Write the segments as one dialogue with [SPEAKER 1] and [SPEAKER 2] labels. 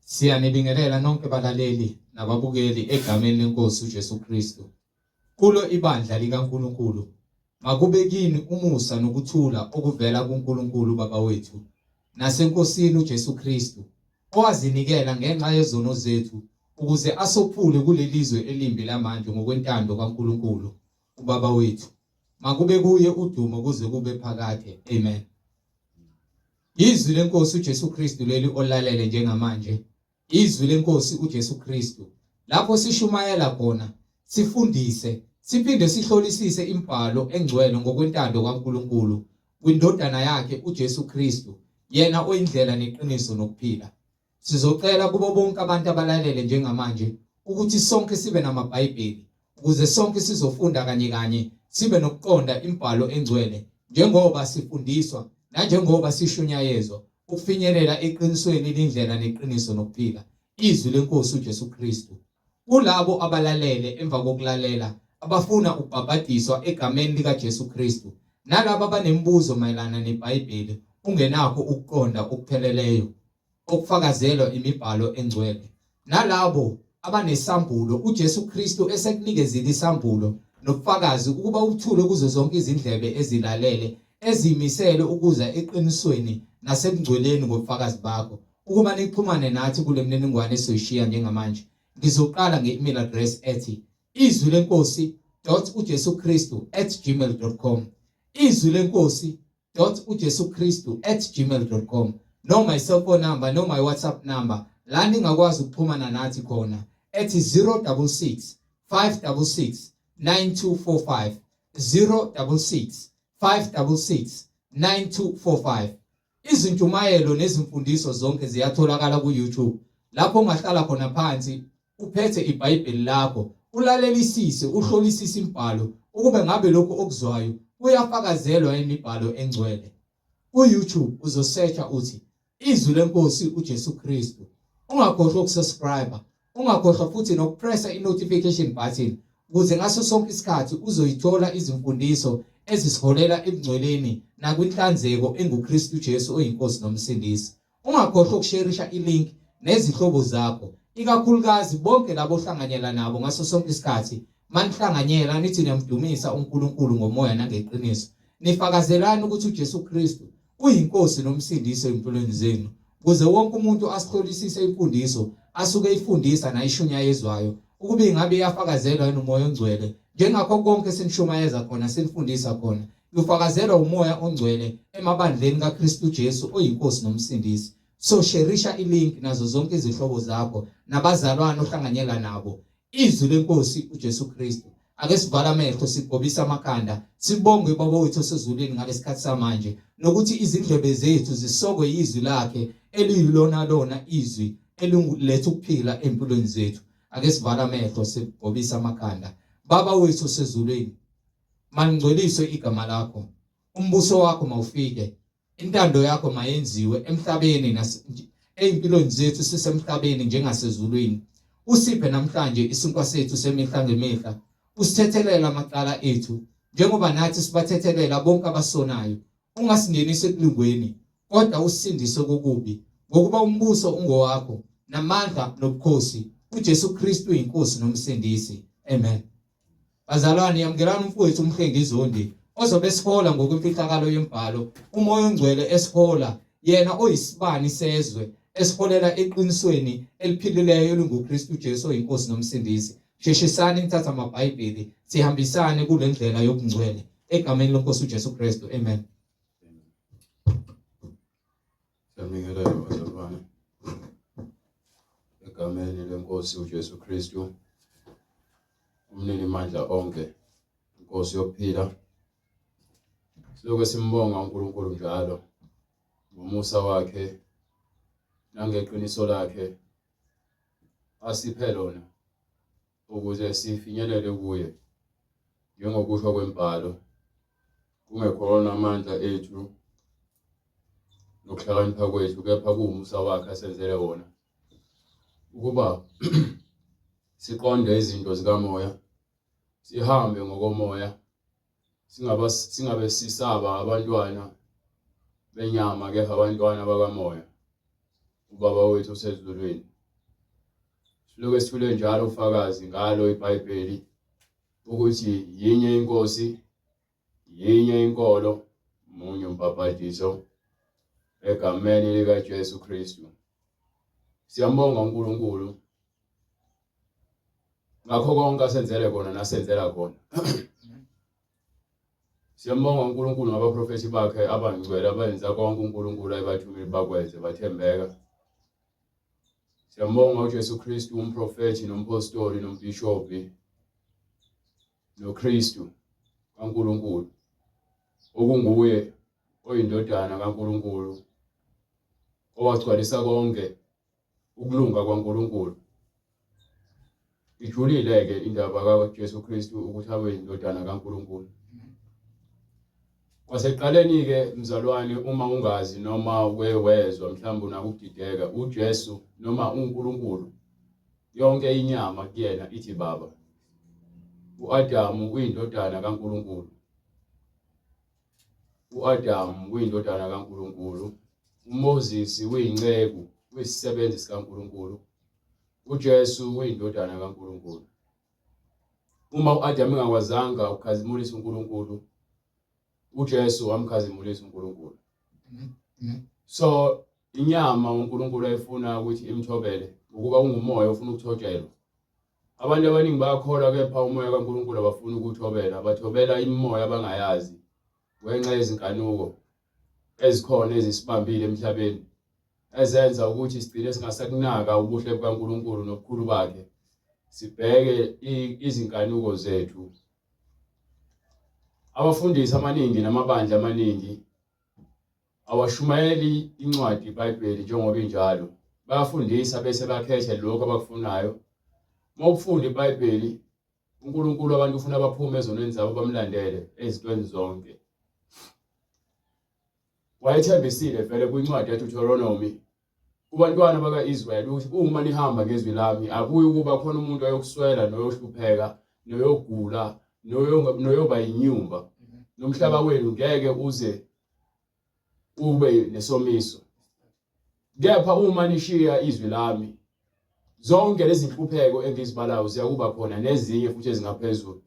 [SPEAKER 1] Siyanibingelela nonke balaleli nababukeli egameni lenkosi uJesu Kristu. Kulo ibandla likaNkulunkulu, makube kini umusa nokuthula okuvela kuNkulunkulu Baba wethu naseNkosini uJesu Kristu, owazinikela ngenxa yezono zethu ukuze asophule kulelizwe elimbi lamanje ngokwentando kaNkulunkulu uBaba wethu. Makube kuye udumo kuze kube phakade. Amen. Izwi lenkosi uJesu Kristu leli olalele njengamanje. Izwi lenkosi uJesu Kristu. Lapho sishumayela khona, sifundise, siphinde sihlolisise imibhalo engcwele ngokwentando kaNkulunkulu kwindodana yakhe uJesu Kristu, yena oyindlela neqiniso nokuphila. Sizocela kubo bonke abantu abalalele njengamanje ukuthi sonke sibe namaBhayibheli ukuze sonke sizofunda kanye kanye sibe nokuqonda imibhalo engcwele njengoba sifundiswa nanjengoba sishunyayezwa ukufinyelela eqinisweni lindlela neqiniso nokuphila izwi lenkosi uJesu Kristu. Kulabo abalalele emva kokulalela abafuna ukubhabhadiswa egameni likaJesu Kristu nalabo abanemibuzo mayelana neBhayibheli ungenakho ukuqonda okupheleleyo okufakazelwa imibhalo engcwele nalabo abanesambulo uJesu Kristu esekunikezile isambulo nobufakazi ukuba uthule kuzo zonke izindlebe ezilalele ezimisele ukuza eqinisweni nasebungcweleni ngobufakazi bakho ukuba nixhumane nathi kule mniningwane esizoyishiya njengamanje. Ngizoqala nge-email address ethi izwi lenkosi dot ujesu kristu at gmail dot com, izwi lenkosi dot ujesu kristu at gmail dot com, noma i-cellphone number noma i-whatsapp number la ningakwazi ukuxhumana nathi khona ethi 066 566 9245, 066 566 9245. Izintshumayelo nezimfundiso zonke ziyatholakala ku-YouTube lapho ungahlala khona phansi uphethe iBhayibheli lakho ulalelisise uhlolisise imibhalo ukube ngabe lokhu okuzwayo kuyafakazelwa imibhalo engcwele. Ku-YouTube uzosearcha uthi Izwi leNkosi uJesu Kristu. Ungakhohlwa ukusubscribe, ungakhohlwa futhi nokupressa i-notification button ukuze ngaso sonke isikhathi uzoyithola izimfundiso ezisiholela ebungcweleni nakwinhlanzeko enguKristu Jesu oyiNkosi noMsindisi. Ungakhohlwa ukusherisha ilink nezihlobo zakho, ikakhulukazi bonke labo ohlanganyela nabo ngaso sonke isikhathi. Manihlanganyela nithi niyamdumisa uNkulunkulu ngomoya nangeqiniso. Nifakazelani ukuthi uJesu Kristu uyiNkosi noMsindisi ezimpilweni zenu, ukuze wonke umuntu asihlolisise imfundiso asuke eyifundisa nayishunyayezwayo, ukuba ingabe iyafakazelwa yini uMoya oNgcwele, njengakho konke esinishumayeza khona, sinifundisa khona, lufakazelwa uMoya oNgcwele emabandleni kaKristu Jesu oyiNkosi noMsindisi. So sherisha ilink nazo zonke izihlobo zakho nabazalwane ohlanganyela nabo. Izwi lenkosi uJesu Kristu. Ake sivale amehlo sigobise amakhanda sibonge uBaba wethu osezulwini ngalesikhathi samanje nokuthi izindlebe zethu zisokwe yizwi lakhe eliyilona lona izwi elinguletha ukuphila empilweni zethu. Ake sivale amehlo sigobise amakhanda. Baba wethu osezulwini, malingcweliswe igama lakho. Umbuso wakho mawufike. Intando yakho mayenziwe emhlabeni ey'mpilweni zethu sisemhlabeni njengasezulwini. Usiphe namhlanje isinkwa sethu semihla ngemihla. Usithethelele amacala ethu njengoba nathi sibathethelela bonke abasonayo. Ungasingenisi ekulingweni, kodwa usisindise kokubi, ngokuba umbuso ungowakho, namandla nobukhosi, uJesu Kristu iNkosi noMsindisi. Amen. Bazalwane, yamukelani umfowethu uMhlengi Zondi ozobe esihola ngokwemfihlakalo yembhalo, uMoya oNgcwele esihola, yena oyisibani sezwe, esiholela eqinisweni eliphilileyo elinguKristu Jesu oyiNkosi noMsindisi. Sheshisani nithathe amaBhayibheli, sihambisane kule ndlela yobungcwele. Egameni leNkosi uJesu Kristu. Amen.
[SPEAKER 2] Siyabingelela bazalwane. Egameni lenkosi uJesu Kristu. Umnini mandla onke. Inkosi yokuphila. Siloke simbonga uNkulunkulu njalo ngomusa wakhe nangeqiniso lakhe asiphe lona ukuze sifinyelele kuye njengokusho kwembhalo kungekhona amandla ethu nokuhlakanipha kwethu kepha kuwumusa wakhe asenzele wona ukuba siqonde izinto zikamoya sihambe ngokomoya singaba singabe sisaba abantwana benyama kepha abantwana bakamoya ubaba wethu osezulwini. Siloke sithule njalo ufakazi ngalo iBhayibheli ukuthi yinye inkosi, yinye inkolo, munye umbhabhadiso egameni likaJesu Kristu. Siyambonga uNkulunkulu ngakho konke asenzele kona nasenzela kona. Siyambonga uNkulunkulu ngabaprofethi bakhe abangcwele abenza konke uNkulunkulu ayebathumile bakwenze bathembeka. Siyambonga uJesu Kristu umprofethi nompostoli nombhishobhi noKristu kaNkulunkulu okunguye oyindodana kaNkulunkulu owagcwalisa konke ukulunga kwaNkulunkulu. Ijulile-ke indaba kaJesu Kristu ukuthi abe indodana kaNkulunkulu. Kwasekuqaleni-ke mzalwane, uma ungazi noma uke wezwa mhlawumbe unako ukudideka, uJesu noma uNkulunkulu yonke inyama kuyena ithi baba. U-Adamu uyindodana kaNkulunkulu. U-Adamu uyindodana kaNkulunkulu. UMoses uyinceku, uyisisebenzi sikaNkulunkulu. UJesu uyindodana kaNkulunkulu. Uma u-Adamu engakwazanga ukukhazimulisa uNkulunkulu, uJesu wamkhazimulisa uNkulunkulu. So inyama uNkulunkulu ayifuna ukuthi imthobele ukuba ungumoya ufuna ukuthotshelwa. Abantu abaningi bayakholwa kepha umoya kaNkulunkulu abafuni ukuwuthobela, bathobela imimoya abangayazi ngenxa yezinkanuko ezikhona ezisibambile emhlabeni ezenza ukuthi sigcine singasakunaka ubuhle bukaNkulunkulu nobukhulu bakhe, sibheke izinkanuko zethu. Abafundisi amaningi namabandla amaningi awashumayeli incwadi iBhayibheli njengoba injalo. Bayafundisa bese bakhethe lokho abakufunayo. Uma ufunda iBhayibheli, uNkulunkulu abantu ufuna baphume ezonweni zabo bamlandele ezintweni zonke. Wayethembisile vele kwincwadi yaDeuteronomy kubantwana baka-Israyeli ukuthi uma nihamba ngezwi lami akuyi ukuba khona umuntu oyokuswela noyohlupheka noyogula noyoba yinyumba nomhlaba wenu ngeke uze ube nesomiso. Kepha uma nishiya izwi lami, zonke lezi nhlupheko engizibalayo ziyakuba khona nezinye futhi ezingaphezulu.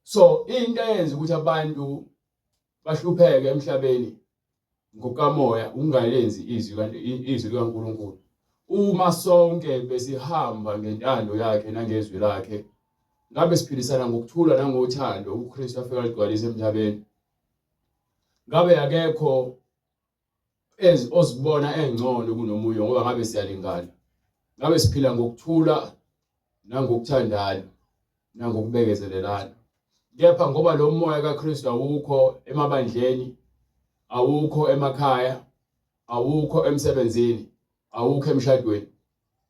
[SPEAKER 2] So into eyenza ukuthi abantu bahlupheke emhlabeni ngokukamoya ukungalenzi izwi kanti izwi likaNkulunkulu. Uma sonke besihamba ngentando yakhe nangezwi lakhe, ngabe siphilisana ngokuthula nangothando uKristu afika ligcwalise emhlabeni. Ngabe akekho ozibona engcono kunomunye ngoba ngabe siyalingana. Ngabe siphila ngokuthula nangokuthandana nangokubekezelelana. Kepha ngoba lo moya kaKristu awukho emabandleni, awukho emakhaya, awukho emsebenzini, awukho emshadweni.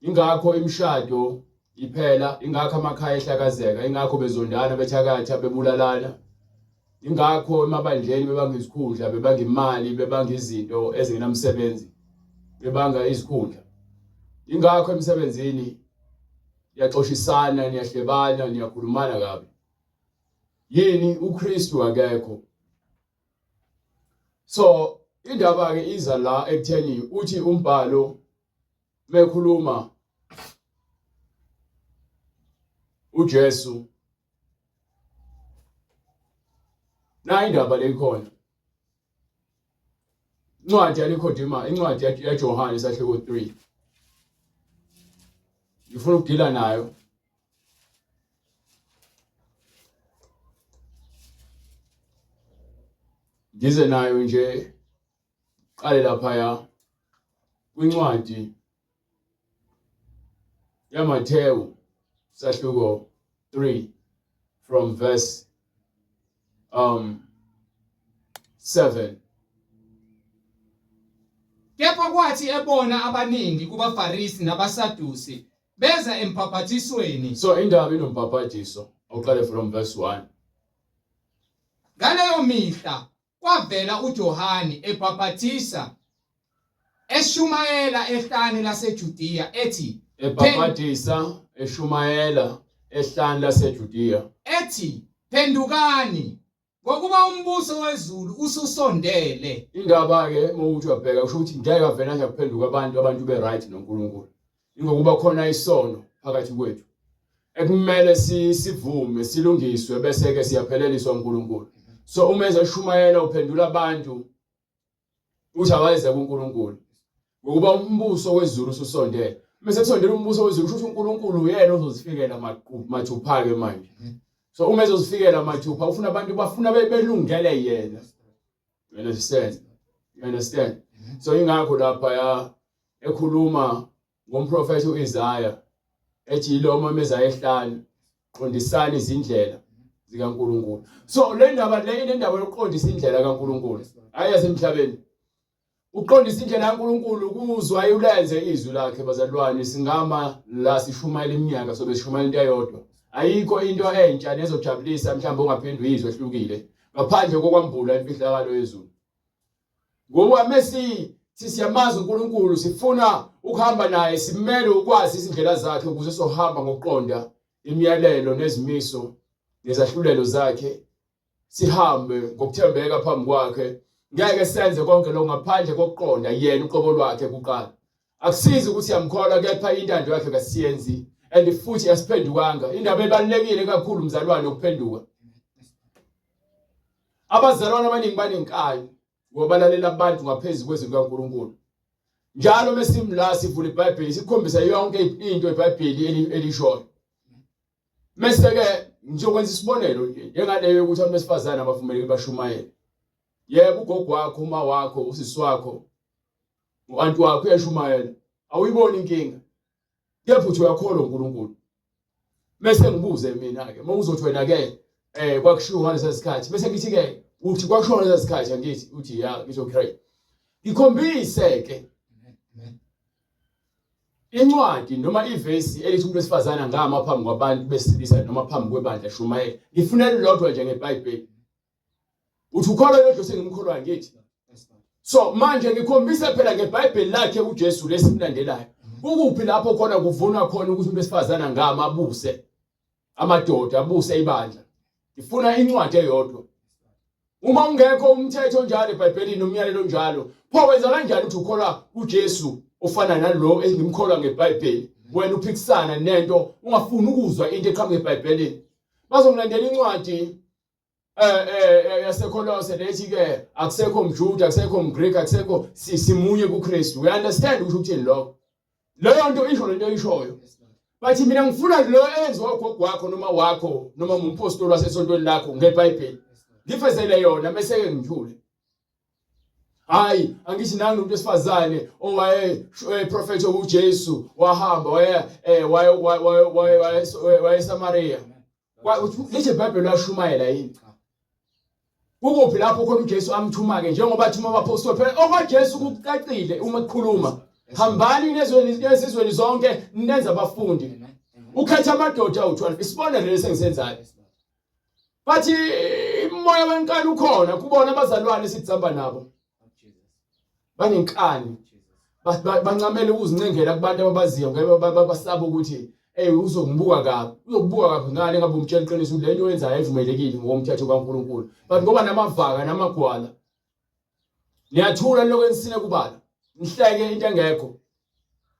[SPEAKER 2] Ingakho imishado iphela, ingakho amakhaya ehlakazeka, ingakho bezondana, bethakatha, bebulalana. Ingakho emabandleni bebanga izikhundla, bebanga imali, bebanga izinto ezingenamsebenzi, bebanga izikhundla. Ingakho emsebenzini niyaxoshisana, niyahlebana, niyakhulumana kabi. Yini uKristu akekho. So indaba ke iza la ekutheni uthi umbhalo mekhuluma uJesu nayi indaba le ikhona incwadi yaNikodema incwadi yaJohane isahluko 3 ngifuna ukudila nayo ngize nayo nje qale laphaya kwincwadi yaMathewu sahluko 3 from verse 7.
[SPEAKER 1] Kepha kwathi ebona abaningi kubaFarisi nabaSadusi beza embhabhathisweni.
[SPEAKER 2] So indaba inombhabhadiso awuqale from verse 1.
[SPEAKER 1] Ngaleyo mihla kwavela uJohane ebhabhathisa eshumayela ehlane laseJudiya ethi
[SPEAKER 2] ebhabhadisa eshumayela ehlane laseJudiya
[SPEAKER 1] ethi phendukani ngokuba umbuso wezulu ususondele.
[SPEAKER 2] Indaba ke mawuthi uyabheka kusho ukuthi ngeke avele nje kuphenduka abantu abantu be right noNkulunkulu. Ingokuba khona isono phakathi kwethu ekumele sivume silungiswe bese ke siyapheleliswa uNkulunkulu. So uma ezoshumayela uphendula abantu uthi abayeze kuNkulunkulu ngokuba umbuso wezulu ususondele. Mase kusondela umbuso wezulu kusho ukuthi uNkulunkulu uyena ozozifikela mathupha ke manje. So uma ezozifikela mathupha ufuna abantu bafuna belungele yena. You understand? You understand? So ingakho lapha ya ekhuluma ngomprofethi uIsaya ethi yilo mameza ehlane qondisani izindlela zikaNkuluNkulu. So le ndaba le inendaba yokuqondisa indlela kaNkuluNkulu. Hayi yasemhlabeni. Uqondisa indlela kaNkuluNkulu kuzwa ulenze izwi lakhe bazalwane singama la sishumayela iminyaka sobe sishumayela into eyodwa. Ayikho into entsha nezojabulisa mhlawumbe ongaphinde uyizwe ehlukile ngaphandle kokwambula imfihlakalo yezulu. Ngoba mesi siyamazi uNkulunkulu sifuna ukuhamba naye simele ukwazi izindlela zakhe ukuze sohamba ngokuqonda imiyalelo nezimiso nezahlulelo zakhe sihambe ngokuthembeka phambi kwakhe ngeke senze konke lokho ngaphandle kokuqonda yena uqobo lwakhe kuqala akusizi ukuthi siyamkholwa kepha intando yakhe kasiyenzi and futhi asiphendukanga indaba ebalulekile kakhulu mzalwane ukuphenduka abazalwane abaningi banenkani ngoba balalela abantu ngaphezu kwezwi likaNkulunkulu njalo mesimla sivula iBhayibheli sikhombisa yonke into iBhayibheli elishoyo Mese ke ngizokwenza isibonelo nje njengaleyo yokuthi abantu besifazane abavumeleki bashumayele. Yebo ugogo wakho, uma wakho, usisi wakho, u-anti wakho uyashumayela. Awuyiboni inkinga. Kepha uthi uyakholwa uNkulunkulu. Mese ngibuze mina ke, uma uzothi wena ke eh kwakushiwo ngalesa sikhathi, bese ngithi ke uthi kwakushiwo ngalesa sikhathi angithi uthi ya ngithi okay. Ngikhombise ke Incwadi noma ivesi elithi umuntu wesifazane angama phambi kwabantu besilisa noma phambi kwebandla shumayela. Ngifuna elilodwa nje ngeBhayibheli. Uthi ukholwa lodwa sengimkholwayo ngithi. So manje ngikhombisa phela ngeBhayibheli lakhe uJesu lesimlandelayo. Kukuphi lapho khona kuvunwa khona ukuthi umuntu wesifazane angama abuse amadoda abuse ibandla. Ngifuna incwadi eyodwa. Uma ungekho umthetho onjalo eBhayibhelini umyalelo onjalo, pho wenza kanjani ukuthi ukholwa kuJesu ofana nalo engimkholwa ngeBhayibheli? Wena uphikisana nento ungafuni ukuzwa into eqhamuka eBhayibhelini. Bazongilandela incwadi eh eh, eh yaseKolose lethi ke akusekho mJuda akusekho mGreek akusekho simunye kuKristu. We understand ukuthi ukuthini lokho. Leyo nto isho lento oyishoyo. Bathi mina ngifuna lo enziwa ugogo wakho noma wakho noma umpostoli wasesontweni lakho ngeBhayibheli. Ngifezele yona bese ke ngithule. Hayi, angithi nangu umuntu wesifazane owaye eh, prophet uJesu wahamba waye eh, waye waye waye eSamaria. Lithi iBhayibheli washumayela yini? Kukuphi lapho khona uJesu amthuma-ke njengoba athuma abaphostoli phela okwaJesu kucacile uma kukhuluma hambani nezweni ezizweni zonke nenze abafundi ukhetha amadoda awu-12 isibonelo lesi engisenzayo bathi umoya wenkani ukhona kubona abazalwane esithamba nabo banenkani bancamela ukuzincengela kubantu ababaziyo ngoba basaba ukuthi hey uzongibuka kabi uzokubuka kabi ngani ngabe umtshela iqiniso ukuthi lento oyenzayo ayivumelekile ngokomthetho kaNkuluNkulu but ngoba namavaka namagwala niyathula lokho enisine kubala nihleke into engekho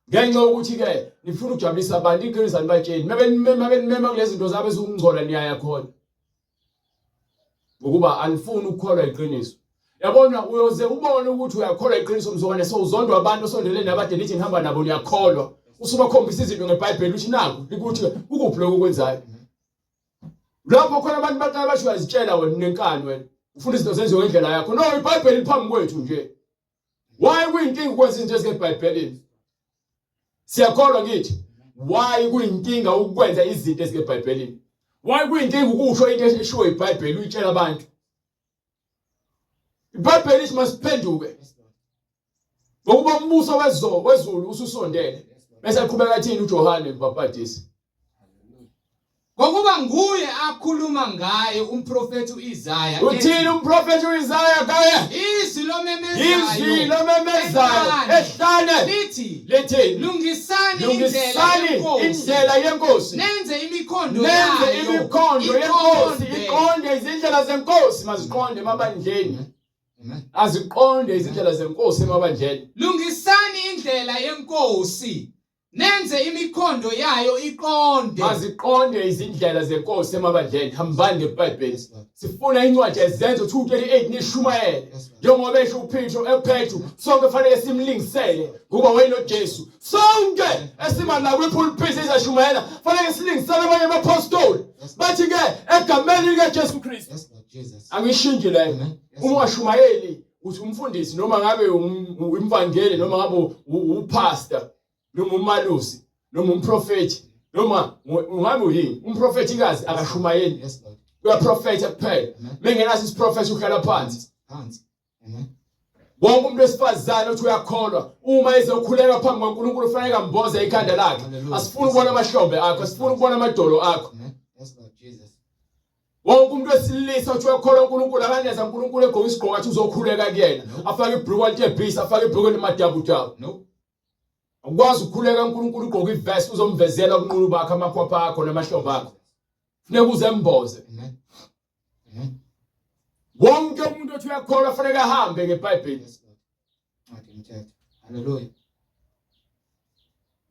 [SPEAKER 2] ngenxa yokuthi ke nifuna ukujabulisa abantu iqiniso anibatsheli mabenimema benimema kulezi zinto zabo ezikungcola niyaya khona ngokuba anifuni ukukholwa iqiniso yabona uyoze ubone ukuthi uyakholwa iqiniso mzukwane sowuzondwa abantu osondelene nabade nithi nihamba nabo niyakholwa usubakhombisa izinto ngeBhayibheli uthi naku likuthi kukuphi lokho okwenzayo lapho khona abantu baqala basho uyazitshela wena unenkani wena ufuna izinto zenziwe ngendlela yakho no iBhayibheli liphambi kwethu nje why kuyinkinga ukwenza izinto ezingebhayibhelini Siyakholwa ngithi why kuyinkinga ukwenza izinto ezingebhayibhelini? Why kuyinkinga ukusho into eshiwo iBhayibheli uyitshela abantu? IBhayibheli lithi masiphenduke. Ngokuba umbuso wezo wezulu ususondele. Bese aqhubeka athini uJohane uMbhapatisi?
[SPEAKER 1] Ngokuba nguye akhuluma ngaye umprofethi uIsaya.
[SPEAKER 2] Uthini umprofethi uIsaya kaye?
[SPEAKER 1] Izwi lomemezayo.
[SPEAKER 2] Izwi lomemezayo ehlane.
[SPEAKER 1] Lithi.
[SPEAKER 2] Lithi.
[SPEAKER 1] Lungisani
[SPEAKER 2] indlela yenkosi. Indlela yenkosi.
[SPEAKER 1] Nenze imikhondo
[SPEAKER 2] yayo. Nenze imikhondo yenkosi. Iqonde izindlela zenkosi maziqonde emabandleni. Aziqonde izindlela zenkosi emabandleni.
[SPEAKER 1] Lungisani indlela yenkosi. Nenze imikhondo yayo iqonde.
[SPEAKER 2] Maziqonde izindlela zenkosi emabandleni. Hambani ngeBhayibheli.
[SPEAKER 1] Yes, Lord.
[SPEAKER 2] Sifuna incwadi yeZenzo 2:38 nishumayele.
[SPEAKER 1] Yes, Lord.
[SPEAKER 2] Njengoba esho uPetru ePetru sonke fanele simlingisele ngoba wayenoJesu. Sonke esima la kwipulpit ezashumayela fanele silingisele abanye abapostoli.
[SPEAKER 1] Yes, Lord.
[SPEAKER 2] Bathi ke egameni likaJesu Kristu.
[SPEAKER 1] Yes, Lord Jesus.
[SPEAKER 2] Angishintshi leyo.
[SPEAKER 1] Amen. Yes,
[SPEAKER 2] Uma
[SPEAKER 1] Lord.
[SPEAKER 2] ungashumayeli uthi umfundisi noma ngabe umvangeli noma ngabe upastor noma umalusi noma umprofethi noma ungabe uyini umprofethikazi akashumayeli.
[SPEAKER 1] Yes, Lord.
[SPEAKER 2] Uyaprofetha kuphela.
[SPEAKER 1] Amen.
[SPEAKER 2] Mengenaso isiprofethi uhlala phansi.
[SPEAKER 1] Phansi. Amen.
[SPEAKER 2] Wonke umuntu wesifazane othi uyakholwa uma ezokhuleka phambi kwaNkulunkulu ufanele amboze ikhanda lakhe.
[SPEAKER 1] Hallelujah.
[SPEAKER 2] Asifuni ukubona amahlombe akho, asifuni ukubona amadolo akho.
[SPEAKER 1] Amen. Yes, Lord Jesus.
[SPEAKER 2] Wonke umuntu wesilisa othi uyakholwa uNkulunkulu akaneza uNkulunkulu egqoka isigqoko athi uzokhuleka kuyena. Afake ibhruku alitebhisi, afake ibhruku elimadabudabu.
[SPEAKER 1] No.
[SPEAKER 2] Awukwazi ukukhuleka uNkulunkulu ugqoka ivest uzomvezela ubunqunu bakho, amakhwapha akho namahlombe akho. Funeka uzemboze.
[SPEAKER 1] Amen. Amen.
[SPEAKER 2] Wonke umuntu othi uyakholwa funeka ahambe ngeBhayibheli.
[SPEAKER 1] Yes, Lord. Ncwadi yomthetho. Hallelujah.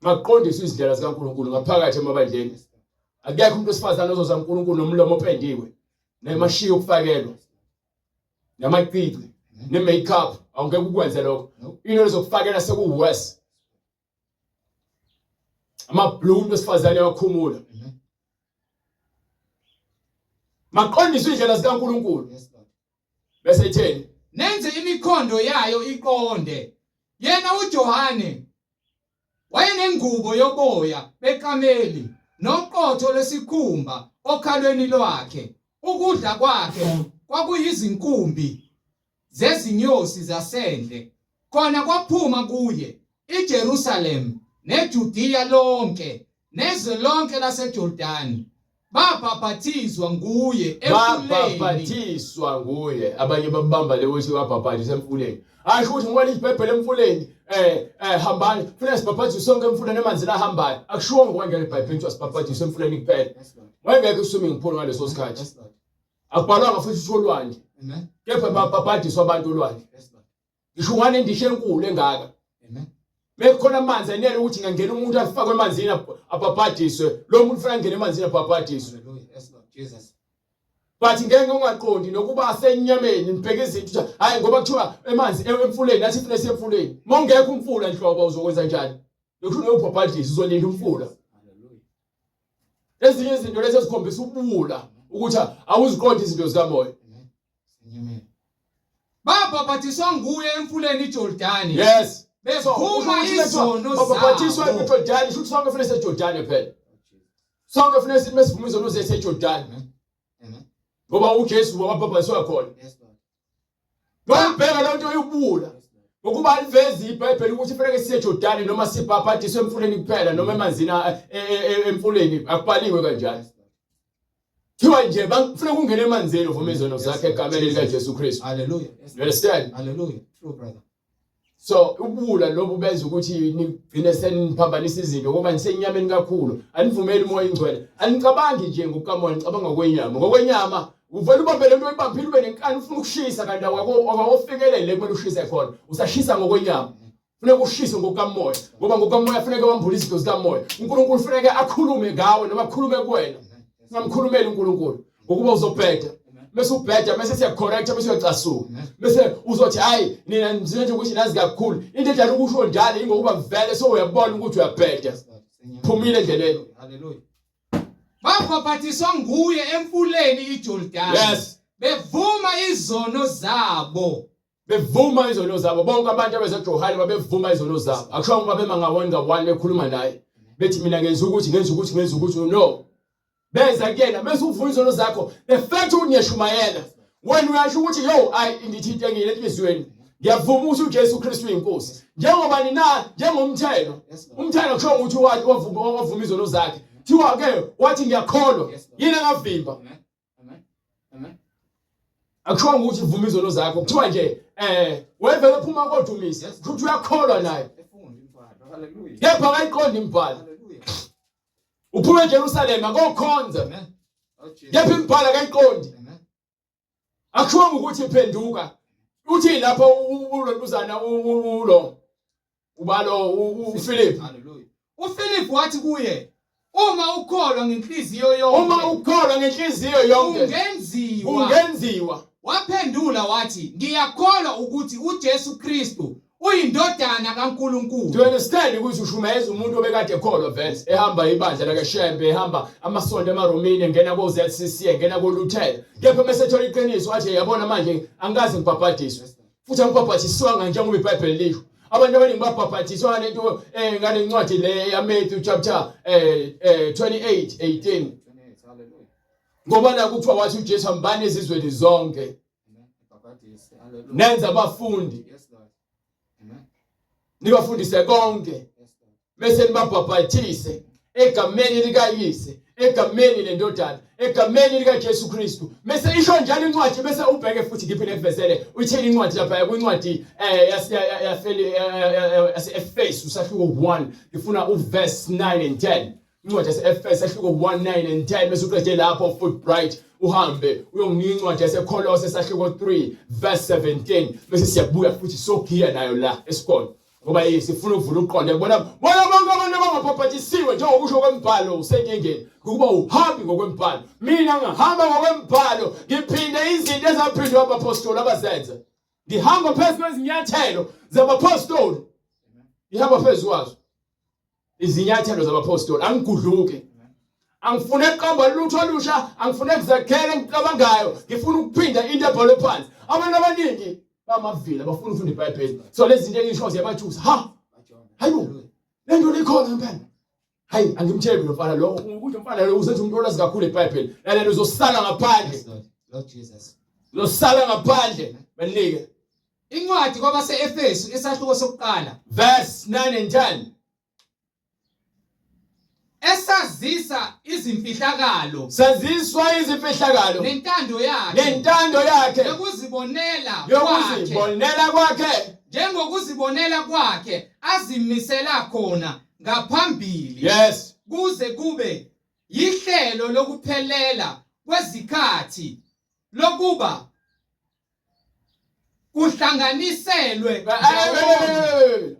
[SPEAKER 2] Makuqondiswe izindlela zikaNkulunkulu ngaphakathi emabandleni.
[SPEAKER 1] Yes, Lord.
[SPEAKER 2] Akekho umuntu wesifazane ozoza uNkulunkulu nomlomo opendiwe nemashiya okufakelwa namacici
[SPEAKER 1] Amen.
[SPEAKER 2] ne-makeup awungeke ukwenze lokho.
[SPEAKER 1] No.
[SPEAKER 2] Into ezokufakela sekuworse. Ama-blue umuntu wesifazane wakhumula.
[SPEAKER 1] Amen.
[SPEAKER 2] Maqondiswe indlela zikaNkulunkulu.
[SPEAKER 1] Yes, Lord.
[SPEAKER 2] Bese itheni?
[SPEAKER 1] Nenze imikhondo yayo iqonde. Yena uJohane wayenengubo yoboya bekameli noqotho lwesikhumba okhalweni lwakhe. Ukudla kwakhe kwakuyizinkumbi zezinyosi zasendle. Khona kwaphuma kuye iJerusalem neJudiya lonke nezwe lonke laseJordani babhaphathizwa nguye emfuleni.
[SPEAKER 2] Babhaphathizwa nguye. Abanye bambamba le ukuthi wabhaphathizwa emfuleni. Asho ukuthi ngoba libhebhele emfuleni hambani kufanele sibhaphathizwe sonke emfuleni emanzini ahambayo. Akushiwo ngokwangena eBhayibhelini kuthiwa sibhaphathizwe emfuleni kuphela.
[SPEAKER 1] Yes, Lord.
[SPEAKER 2] Wayengekho swimming pool ngaleso sikhathi.
[SPEAKER 1] Yes, Lord.
[SPEAKER 2] Akubhalwanga futhi usho olwandle.
[SPEAKER 1] Amen.
[SPEAKER 2] Kepha babhaphathizwa abantu olwandle.
[SPEAKER 1] Yes, Lord.
[SPEAKER 2] Ngisho unganendishi enkulu engaka.
[SPEAKER 1] Amen.
[SPEAKER 2] Bekukhona amanzi enele ukuthi ngangena umuntu afakwe emanzini abhabhadiswe. Lo muntu ufuna angene emanzini abhabhadiswe.
[SPEAKER 1] Hallelujah. Yes, Lord Jesus.
[SPEAKER 2] But ngeke ungaqondi nokuba asenyameni nibheke izinto ukuthi hayi ngoba kuthiwa emanzi emfuleni nathi funa siye emfuleni. Mawungekho umfula nhlobo uzokwenza njani? Lokhu uyobhabhadisa uzolinda umfula.
[SPEAKER 1] Hallelujah.
[SPEAKER 2] Ezinye izinto lezi ezikhombisa ubuwula ukuthi awuziqondi izinto zikamoya.
[SPEAKER 1] Amen. Senyameni. Babhaphathizwa nguye emfuleni iJordani.
[SPEAKER 2] Yes.
[SPEAKER 1] Bevuma izono
[SPEAKER 2] Babhaphathizwa
[SPEAKER 1] zabo.
[SPEAKER 2] eJordani, shuthi sonke kufanele siye eJordani phela. Sonke kufanele sithi mesivuma izono zethu eJordani.
[SPEAKER 1] Amen. Amen.
[SPEAKER 2] Ngoba uJesu wabhaphathizwa khona.
[SPEAKER 1] Yes, Lord.
[SPEAKER 2] Ngibheka le nto yobuwula.
[SPEAKER 1] Yes, Lord.
[SPEAKER 2] Ngokuba alivezi iBhayibheli ukuthi kufanele siye eJordani noma sibhaphathizwe emfuleni kuphela noma emanzini emfuleni akubhaliwe kanjalo.
[SPEAKER 1] Yes, Lord.
[SPEAKER 2] Thiwa nje bafuna ukungena emanzini uvume izono zakhe egameni likaJesu Kristu.
[SPEAKER 1] Hallelujah. Yes,
[SPEAKER 2] You understand?
[SPEAKER 1] Hallelujah. True, brother.
[SPEAKER 2] So ubuwula lobu benza ukuthi nigcine seniphambanisa izinto ngoba nisenyameni kakhulu. Anivumeli umoya ingcwele. Anicabangi nje ngokukamoya, nicabanga ngokwenyama. Ngokwenyama uvela ubambe lento oyibambile ube nenkani ufuna ukushisa kanti awakwafikelele le kumele ushise khona. Usashisa ngokwenyama. Funeka ushise ngokukamoya ngoba ngokukamoya funeka wambule izinto zikamoya. uNkulunkulu funeka akhulume ngawe noma akhulume kuwena. Ungamkhulumeli uNkulunkulu ngokuba uzobheda. Bese ubheda bese siyacorrecta bese uyacasuka. Bese uzothi hayi nina nje nje ukuthi nazi kakhulu. Into edala ukusho njalo ingokuba vele so uyabona ukuthi uyabheda.
[SPEAKER 1] Yes, Lord. Senyameni.
[SPEAKER 2] Phumile endleleni.
[SPEAKER 1] Hallelujah. Babhaphathizwa nguye emfuleni iJordani.
[SPEAKER 2] Yes.
[SPEAKER 1] Bevuma izono zabo.
[SPEAKER 2] Bevuma izono zabo. Bonke abantu abezeJohane babevuma izono zabo. Akusho ngoba bema ngawani ngawani bekhuluma naye. Bethi mina ngenza ukuthi ngenza ukuthi ngenza ukuthi no. Beza kuyena bese uvuma izono zakho. The fact ukuthi ngiyashumayela. Wena uyasho ukuthi yo ayi ngithi into engile enhliziyweni. Ngiyavuma ukuthi uJesu Kristu uyinkosi. Njengoba nina njengomthelo.
[SPEAKER 1] Yes, Lord.
[SPEAKER 2] Umthelo kusho ukuthi wavuma izono zakhe. Thiwa ke wathi ngiyakholwa.
[SPEAKER 1] Yes, Lord.
[SPEAKER 2] Yini engavimba?
[SPEAKER 1] Amen. Amen. Amen.
[SPEAKER 2] Akushiwo ukuthi vuma izono zakho. Kuthiwa nje wevele phuma kodumisa.
[SPEAKER 1] Yes.
[SPEAKER 2] Kuthi uyakholwa naye.
[SPEAKER 1] Efunda imibhalo. Hallelujah.
[SPEAKER 2] Kepha akayiqondi imibhalo.
[SPEAKER 1] Hallelujah.
[SPEAKER 2] Uphuma eJerusalema kokhonza.
[SPEAKER 1] Amen. Oh, Jesus.
[SPEAKER 2] Kepha imibhalo akayiqondi.
[SPEAKER 1] Amen.
[SPEAKER 2] Akushiwo ukuthi phenduka. Uthi lapho ulontuzana ulo ubalo uPhilip.
[SPEAKER 1] Hallelujah. UFilip wathi kuye, uma ukholwa ngenhliziyo yonke,
[SPEAKER 2] Uma ukholwa ngenhliziyo yonke
[SPEAKER 1] kungenziwa.
[SPEAKER 2] Kungenziwa.
[SPEAKER 1] Waphendula wathi, ngiyakholwa ukuthi uJesu Kristu uyindodana kaNkulunkulu.
[SPEAKER 2] Do you understand ukuthi ushumayeza umuntu obekade ekholwa vele ehamba ibandla lakaShembe ehamba amasonto emaRomini engena ko ZCC engena ko Luther kepha mase ethola iqiniso athi yabona manje angikaze ngibhabhadiswe futhi angibhabhadiswanga njengoba iBhayibheli lisho abantu abaningi babhabhadiswa ngalento eh ngale ncwadi le yaMatthew chapter 28 18 ngoba la kuthiwa wathi uJesu hambani ezizweni zonke nenza abafundi nibafundise konke bese nibabhabhathise egameni likaYise egameni lendodana egameni likaJesu Kristu bese isho njalo incwadi bese ubheke futhi ngiphinde ngivezele uyithini incwadi lapha kwincwadi eh yafeli yase-Efesu sahluko 1 ngifuna uverse 9 and 10 Incwadi yase-Efesu sahluko 1 9 and 10 bese uqede lapho futhi bright uhambe uyonginika incwadi yaseKolose sahluko 3 verse 17 bese siyabuya futhi sogiya nayo la esikole ngoba yini sifuna ukuvula uqonde bona bona bonke abantu abangabhabhatisiwe njengokusho kwembhalo usenkingeni ngokuba uhambi ngokwembhalo mina ngihamba ngokwembhalo ngiphinde izinto ezaphindwa abaphostoli abazenza ngihamba phezu kwezinyathelo zabaphostoli ngihamba phezu kwazo izinyathelo zabaphostoli angigudluki angifune kuqamba lutho olusha angifune kuzakhela engicabangayo ngifuna ukuphinda into ebhalwe phansi abantu abaningi bamavila bafuna ukufunda iBhayibheli so lezi zinto engisho ziyabathusa ha hayibo le nto likhona ngempela hayi angimthembi lo mfana lo ukuthi umfana lo uzenza umuntu olazi kakhulu iBhayibheli lalela uzosala ngaphandle
[SPEAKER 1] Lord Jesus
[SPEAKER 2] uzosala ngaphandle banike
[SPEAKER 1] Incwadi kwabase-Efesu isahluko sokuqala
[SPEAKER 2] verse 9 and 10
[SPEAKER 1] esazisa izimfihlakalo
[SPEAKER 2] saziswa izimfihlakalo
[SPEAKER 1] nentando yakhe
[SPEAKER 2] nentando yakhe
[SPEAKER 1] yokuzibonela
[SPEAKER 2] yokuzibonela kwakhe
[SPEAKER 1] njengokuzibonela kwakhe azimisela khona ngaphambili
[SPEAKER 2] yes
[SPEAKER 1] kuze kube yihlelo lokuphelela kwezikhathi lokuba kuhlanganiselwe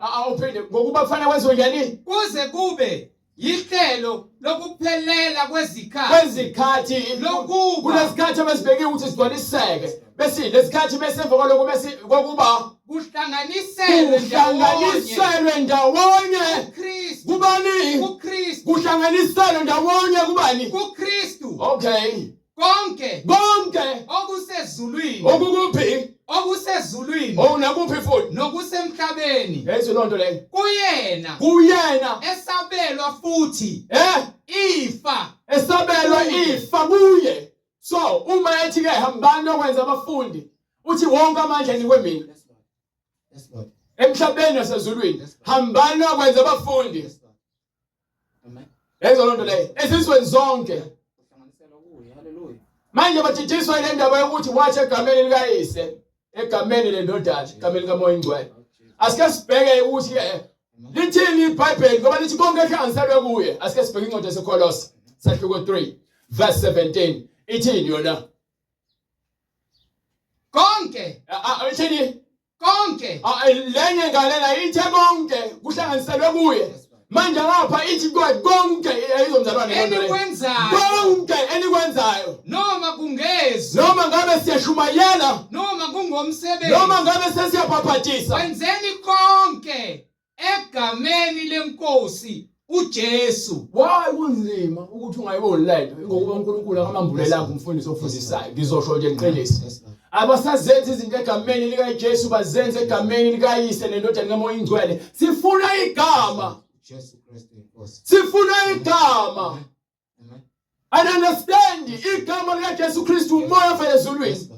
[SPEAKER 2] awuphinde ngokuba kufanele kwenziwe njani
[SPEAKER 1] kuze kube yihlelo lokuphelela kwezikhathi
[SPEAKER 2] kwezikhathi
[SPEAKER 1] lokuba
[SPEAKER 2] kunesikhathi abesibekiwe ukuthi sigcwaliseke bese lesikhathi bese emva kwaloko bese kokuba
[SPEAKER 1] kuhlanganiselwe
[SPEAKER 2] kuhlanganiselwe ndawonye
[SPEAKER 1] kuKristu
[SPEAKER 2] kubani
[SPEAKER 1] kuKristu
[SPEAKER 2] kuhlanganiselwe ndawonye kubani
[SPEAKER 1] kuKristu
[SPEAKER 2] okay
[SPEAKER 1] Konke
[SPEAKER 2] konke
[SPEAKER 1] okusezulwini
[SPEAKER 2] okukuphi
[SPEAKER 1] okusezulwini
[SPEAKER 2] oh nakuphi futhi
[SPEAKER 1] nokusemhlabeni
[SPEAKER 2] yezo lonto leyo
[SPEAKER 1] kuyena
[SPEAKER 2] kuyena
[SPEAKER 1] esabelwa futhi
[SPEAKER 2] eh
[SPEAKER 1] ifa
[SPEAKER 2] esabelwa ifa kuye so uma ethi ke hambani okwenza abafundi uthi wonke amandla nikwe mina
[SPEAKER 1] Yes Lord.
[SPEAKER 2] Emhlabeni nasezulwini hambani okwenza abafundi
[SPEAKER 1] Yes Lord. Amen.
[SPEAKER 2] Lezo lonto leyo ezizweni zonke. Manje bajijiswa ile ndaba yokuthi wathi egameni likayise, egameni lendodana, egameni likaMoya Ingcwele. Asike sibheke ukuthi eh, lithini iBhayibheli ngoba lithi konke kuhlanganiselwe kuye. Asike sibheke incwadi yaseKolose sahluko 3 verse 17 ithini yona?
[SPEAKER 1] Konke
[SPEAKER 2] ithini?
[SPEAKER 1] Konke.
[SPEAKER 2] Lenye ngalena ithe konke kuhlanganiselwe kuye. Manje ngapha ithi konke ayizomzalwane
[SPEAKER 1] enikwenzayo.
[SPEAKER 2] Konke enikwenzayo.
[SPEAKER 1] Noma kungezwi.
[SPEAKER 2] Noma ngabe siyashumayela.
[SPEAKER 1] Noma kungomsebenzi.
[SPEAKER 2] Noma ngabe sesiyabhabhatisa.
[SPEAKER 1] Wenzeni konke egameni lenkosi uJesu.
[SPEAKER 2] Why kunzima ukuthi ungayiboni lento ingokuba uNkulunkulu akamambulelanga umfundisi ofundisayo ngizosho nje ngiqinise abasazenza izinto egameni likaJesu bazenza egameni likaYise nendodana kaMoya Ingcwele sifuna igama
[SPEAKER 1] Jesu Kristu inkosi
[SPEAKER 2] sifuna igama and understand igama likaJesu Kristu umoya ofela ezulwini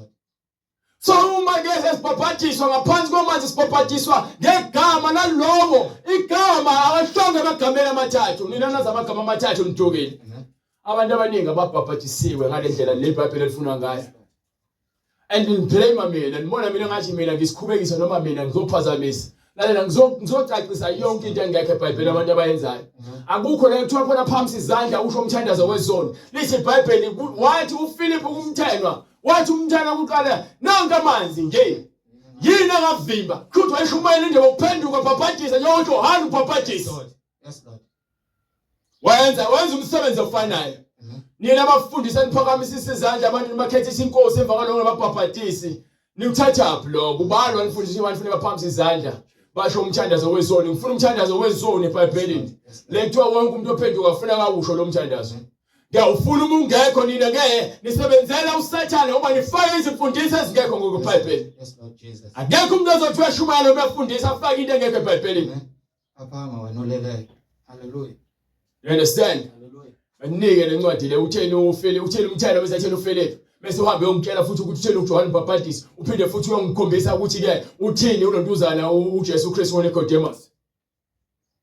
[SPEAKER 2] So uma ke sesibhabhadiswa ngaphansi kwamanzi sibhabhadiswa ngegama lalowo igama akahlonge emagameni amathathu nina nazi amagama amathathu nidukile abantu abaningi ababhabhadisiwe ngale ndlela le iBhayibheli elifuna ngayo and ngiblame mina nibona mina ngathi mina ngisikhubekisa noma mina ngizophazamisa lalela ngizocacisa yonke into engekho eBhayibhelini abantu abayenzayo akukho la kuthiwa khona phambi izandla usho umthandazo wezono lithi iBhayibheli wathi uPhilip kumthenwa wathi umntana kuqala nanka amanzi nje yini angavimba kusho wayeshumayela indaba yokuphenduka bhabhadisa njengoba uJohane ubhabhadisa
[SPEAKER 1] Yes Lord.
[SPEAKER 2] Wenza wenza umsebenzi ofanayo. Nina abafundisi aniphakamisisa izandla abantu nibakhethisa inkosi emva kwaloko nababhabhatisi. Niwuthathaphi lokho? Ubani wanifundisa abantu fanele baphakamise izandla? Basho umthandazo wezoni. Ngifuna umthandazo wezoni eBhayibhelini. Le kuthiwa wonke umuntu ophenduka ufuna kawusho lo mthandazo. Ngiyawufuna uma ungekho nina ke nisebenzela uSathane ngoba nifake izimfundiso ezingekho ngokweBhayibheli. Akekho umuntu ozothi uyashumayela noma uyafundisa afake into engekho eBhayibhelini.
[SPEAKER 1] Phaphama wena oleleyo. Hallelujah.
[SPEAKER 2] You understand?
[SPEAKER 1] Hallelujah.
[SPEAKER 2] Banike lencwadi le utheni uFili utheni umthelo bese atheni uFilip bese uhambe uyongitshela futhi ukuthi utheni uJohn Mbhabhadisi uphinde futhi uyongikhombisa ukuthi ke uthini ulontuzana uJesu Kristu ngoNicodemus.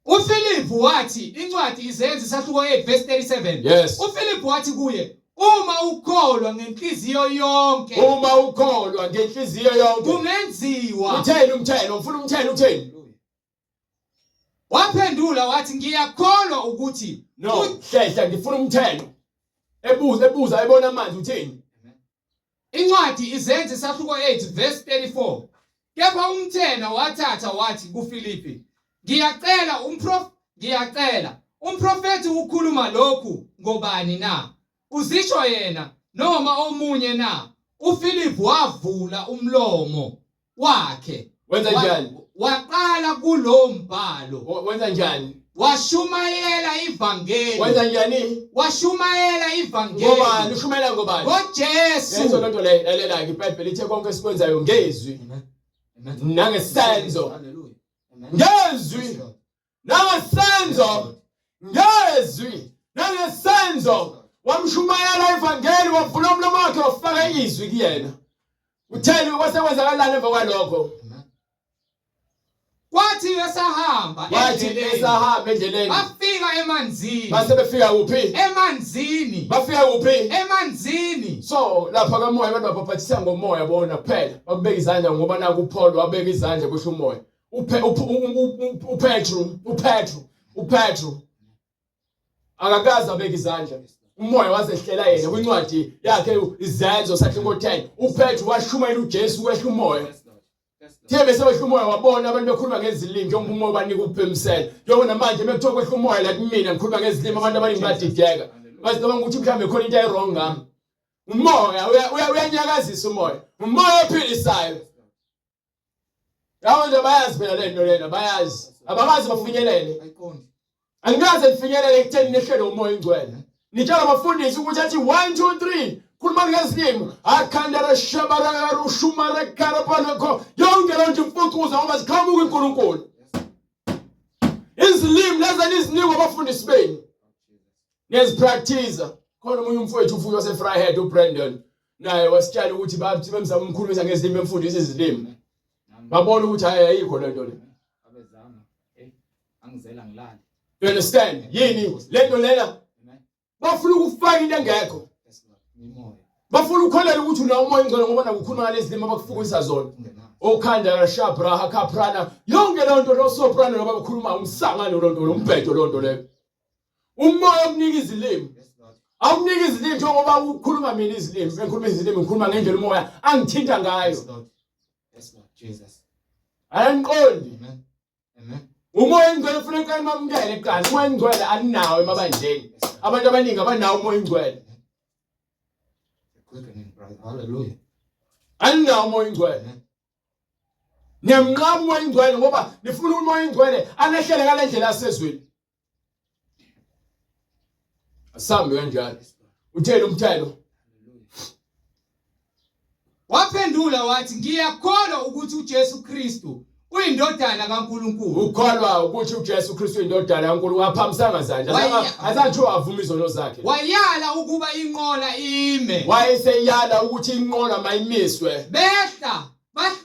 [SPEAKER 1] UFilip wathi incwadi izenzi isahluko 8 verse 37.
[SPEAKER 2] Yes.
[SPEAKER 1] UFilip wathi kuye uma ukholwa ngenhliziyo yonke
[SPEAKER 2] Uma ukholwa ngenhliziyo yonke
[SPEAKER 1] kungenziwa.
[SPEAKER 2] utheni umthelo ngifuna umthelo utheni
[SPEAKER 1] Waphendula wathi ngiyakholwa ukuthi
[SPEAKER 2] No, hlehla ngifuna umthelo. Ebuza ebuza ebona amanzi uthini?
[SPEAKER 1] Incwadi izenzi isahluko 8 verse 34. Kepha umthena wathatha wathi kuFilipi, ngiyacela umprof ngiyacela umprofethi ukhuluma lokhu ngobani na? Uzisho yena noma omunye na? UFilipu wavula umlomo wakhe
[SPEAKER 2] Wenza njani?
[SPEAKER 1] Waqala kulowo mbhalo.
[SPEAKER 2] Wenza njani?
[SPEAKER 1] Washumayela ivangeli.
[SPEAKER 2] Wenza njani?
[SPEAKER 1] Washumayela ivangeli.
[SPEAKER 2] Ngobani? Ushumayela ngobani?
[SPEAKER 1] NgoJesu.
[SPEAKER 2] Lezo lonto leyo lalela ke iBhayibheli ithe konke esikwenzayo ngezwi. Nangesenzo. Ngezwi. Nangesenzo. Ngezwi. Nangesenzo. Wamshumayela ivangeli wavula umlomo wakhe wafaka izwi kuyena. Utheni kwase kwenzakalani emva kwalokho?
[SPEAKER 1] Kwathi esahamba
[SPEAKER 2] Wathi esahamba endleleni
[SPEAKER 1] bafika emanzini.
[SPEAKER 2] Base befika kuphi?
[SPEAKER 1] Emanzini.
[SPEAKER 2] Bafika kuphi?
[SPEAKER 1] Emanzini.
[SPEAKER 2] So lapha kamoya abantu babhabhathisa ngomoya bona kuphela. Bakubeka izandla ngoba naku uPaul wabeka izandla kusho umoya. uPetru, uPetru, uPetru akakaze abeke izandla umoya wazehlela yena kwincwadi yakhe izenzo sahluko 10 uPetru washumayela uJesu wehla umoya Thiye bese wehla umoya wabona abantu bekhuluma ngezilimi njengoba umoya banika ukuphemisela njengoba namanje mekuthiwa kwehla umoya la kumina ngikhuluma ngezilimi abantu abaningi badideka bazicabanga ukuthi mhlawumbe khona into ayi-wrong ngami umoya uyanyakazisa umoya umoya ophilisayo Yabo nje bayazi phela le nto lena bayazi. Abakazi bafinyelele. Angikaze nifinyelele ekutheni nehlele umoya ingcwele. Nitshela abafundisi ukuthi athi 1 2 3 khuluma ngezilimi akhandara shabara rushumara karapanako yonke loo nto imfucuza ngoba ziqhamuka uNkulunkulu. Izilimi lezi enizinikwa abafundisi benu. Niyazipractice. Khona omunye umfowethu ufuyo waseFryhead uBrandon naye wasitshela ukuthi bathi bemzama umkhulumisa ngezilimi bemfundisa izilimi. Babona ukuthi hayi ayikho lento le.
[SPEAKER 1] Abezama. Eh angizela ngilale.
[SPEAKER 2] You understand? Yini lento lena? Bafuna ukufaka into engekho. Bafuna ukukholelwa ukuthi unawo umoya ongcwele ngoba nakukhuluma ngalezi limi abakufukisa zona. Okhanda kashabraha kaprana yonke leyo nto lo soprano loba bakhuluma umsangano lonto lo mbhedo lonto leyo. Umoya okunika izilimi. Awukunika izilimi njengoba ukhuluma mina izilimi, engikhuluma izilimi ngikhuluma ngendlela umoya angithinta ngayo.
[SPEAKER 1] Yes Lord Jesus.
[SPEAKER 2] Angiqondi.
[SPEAKER 1] Amen. Amen.
[SPEAKER 2] Umoya engcwele ufuna iqala mamukele kuqala. Umoya engcwele alinawo emabandleni. Abantu abaningi abanawo umoya engcwele.
[SPEAKER 1] Quickening, brother. Hallelujah.
[SPEAKER 2] Alinawo umoya engcwele. Niyamnqaba umoya engcwele ngoba nifuna umoya engcwele anehlele ngale ndlela yasezweni. Asambe kanjalo. Utheni umthelo?
[SPEAKER 1] Waphendula wathi ngiyakholwa ukuthi uJesu Kristu uyindodana kaNkulunkulu.
[SPEAKER 2] Ukholwa ukuthi uJesu Kristu uyindodana kaNkulunkulu waphambisanga zandla. Azange wavuma izono zakhe.
[SPEAKER 1] Wayala ukuba inqola ime.
[SPEAKER 2] Wayeseyala ukuthi inqola mayimiswe.
[SPEAKER 1] Behla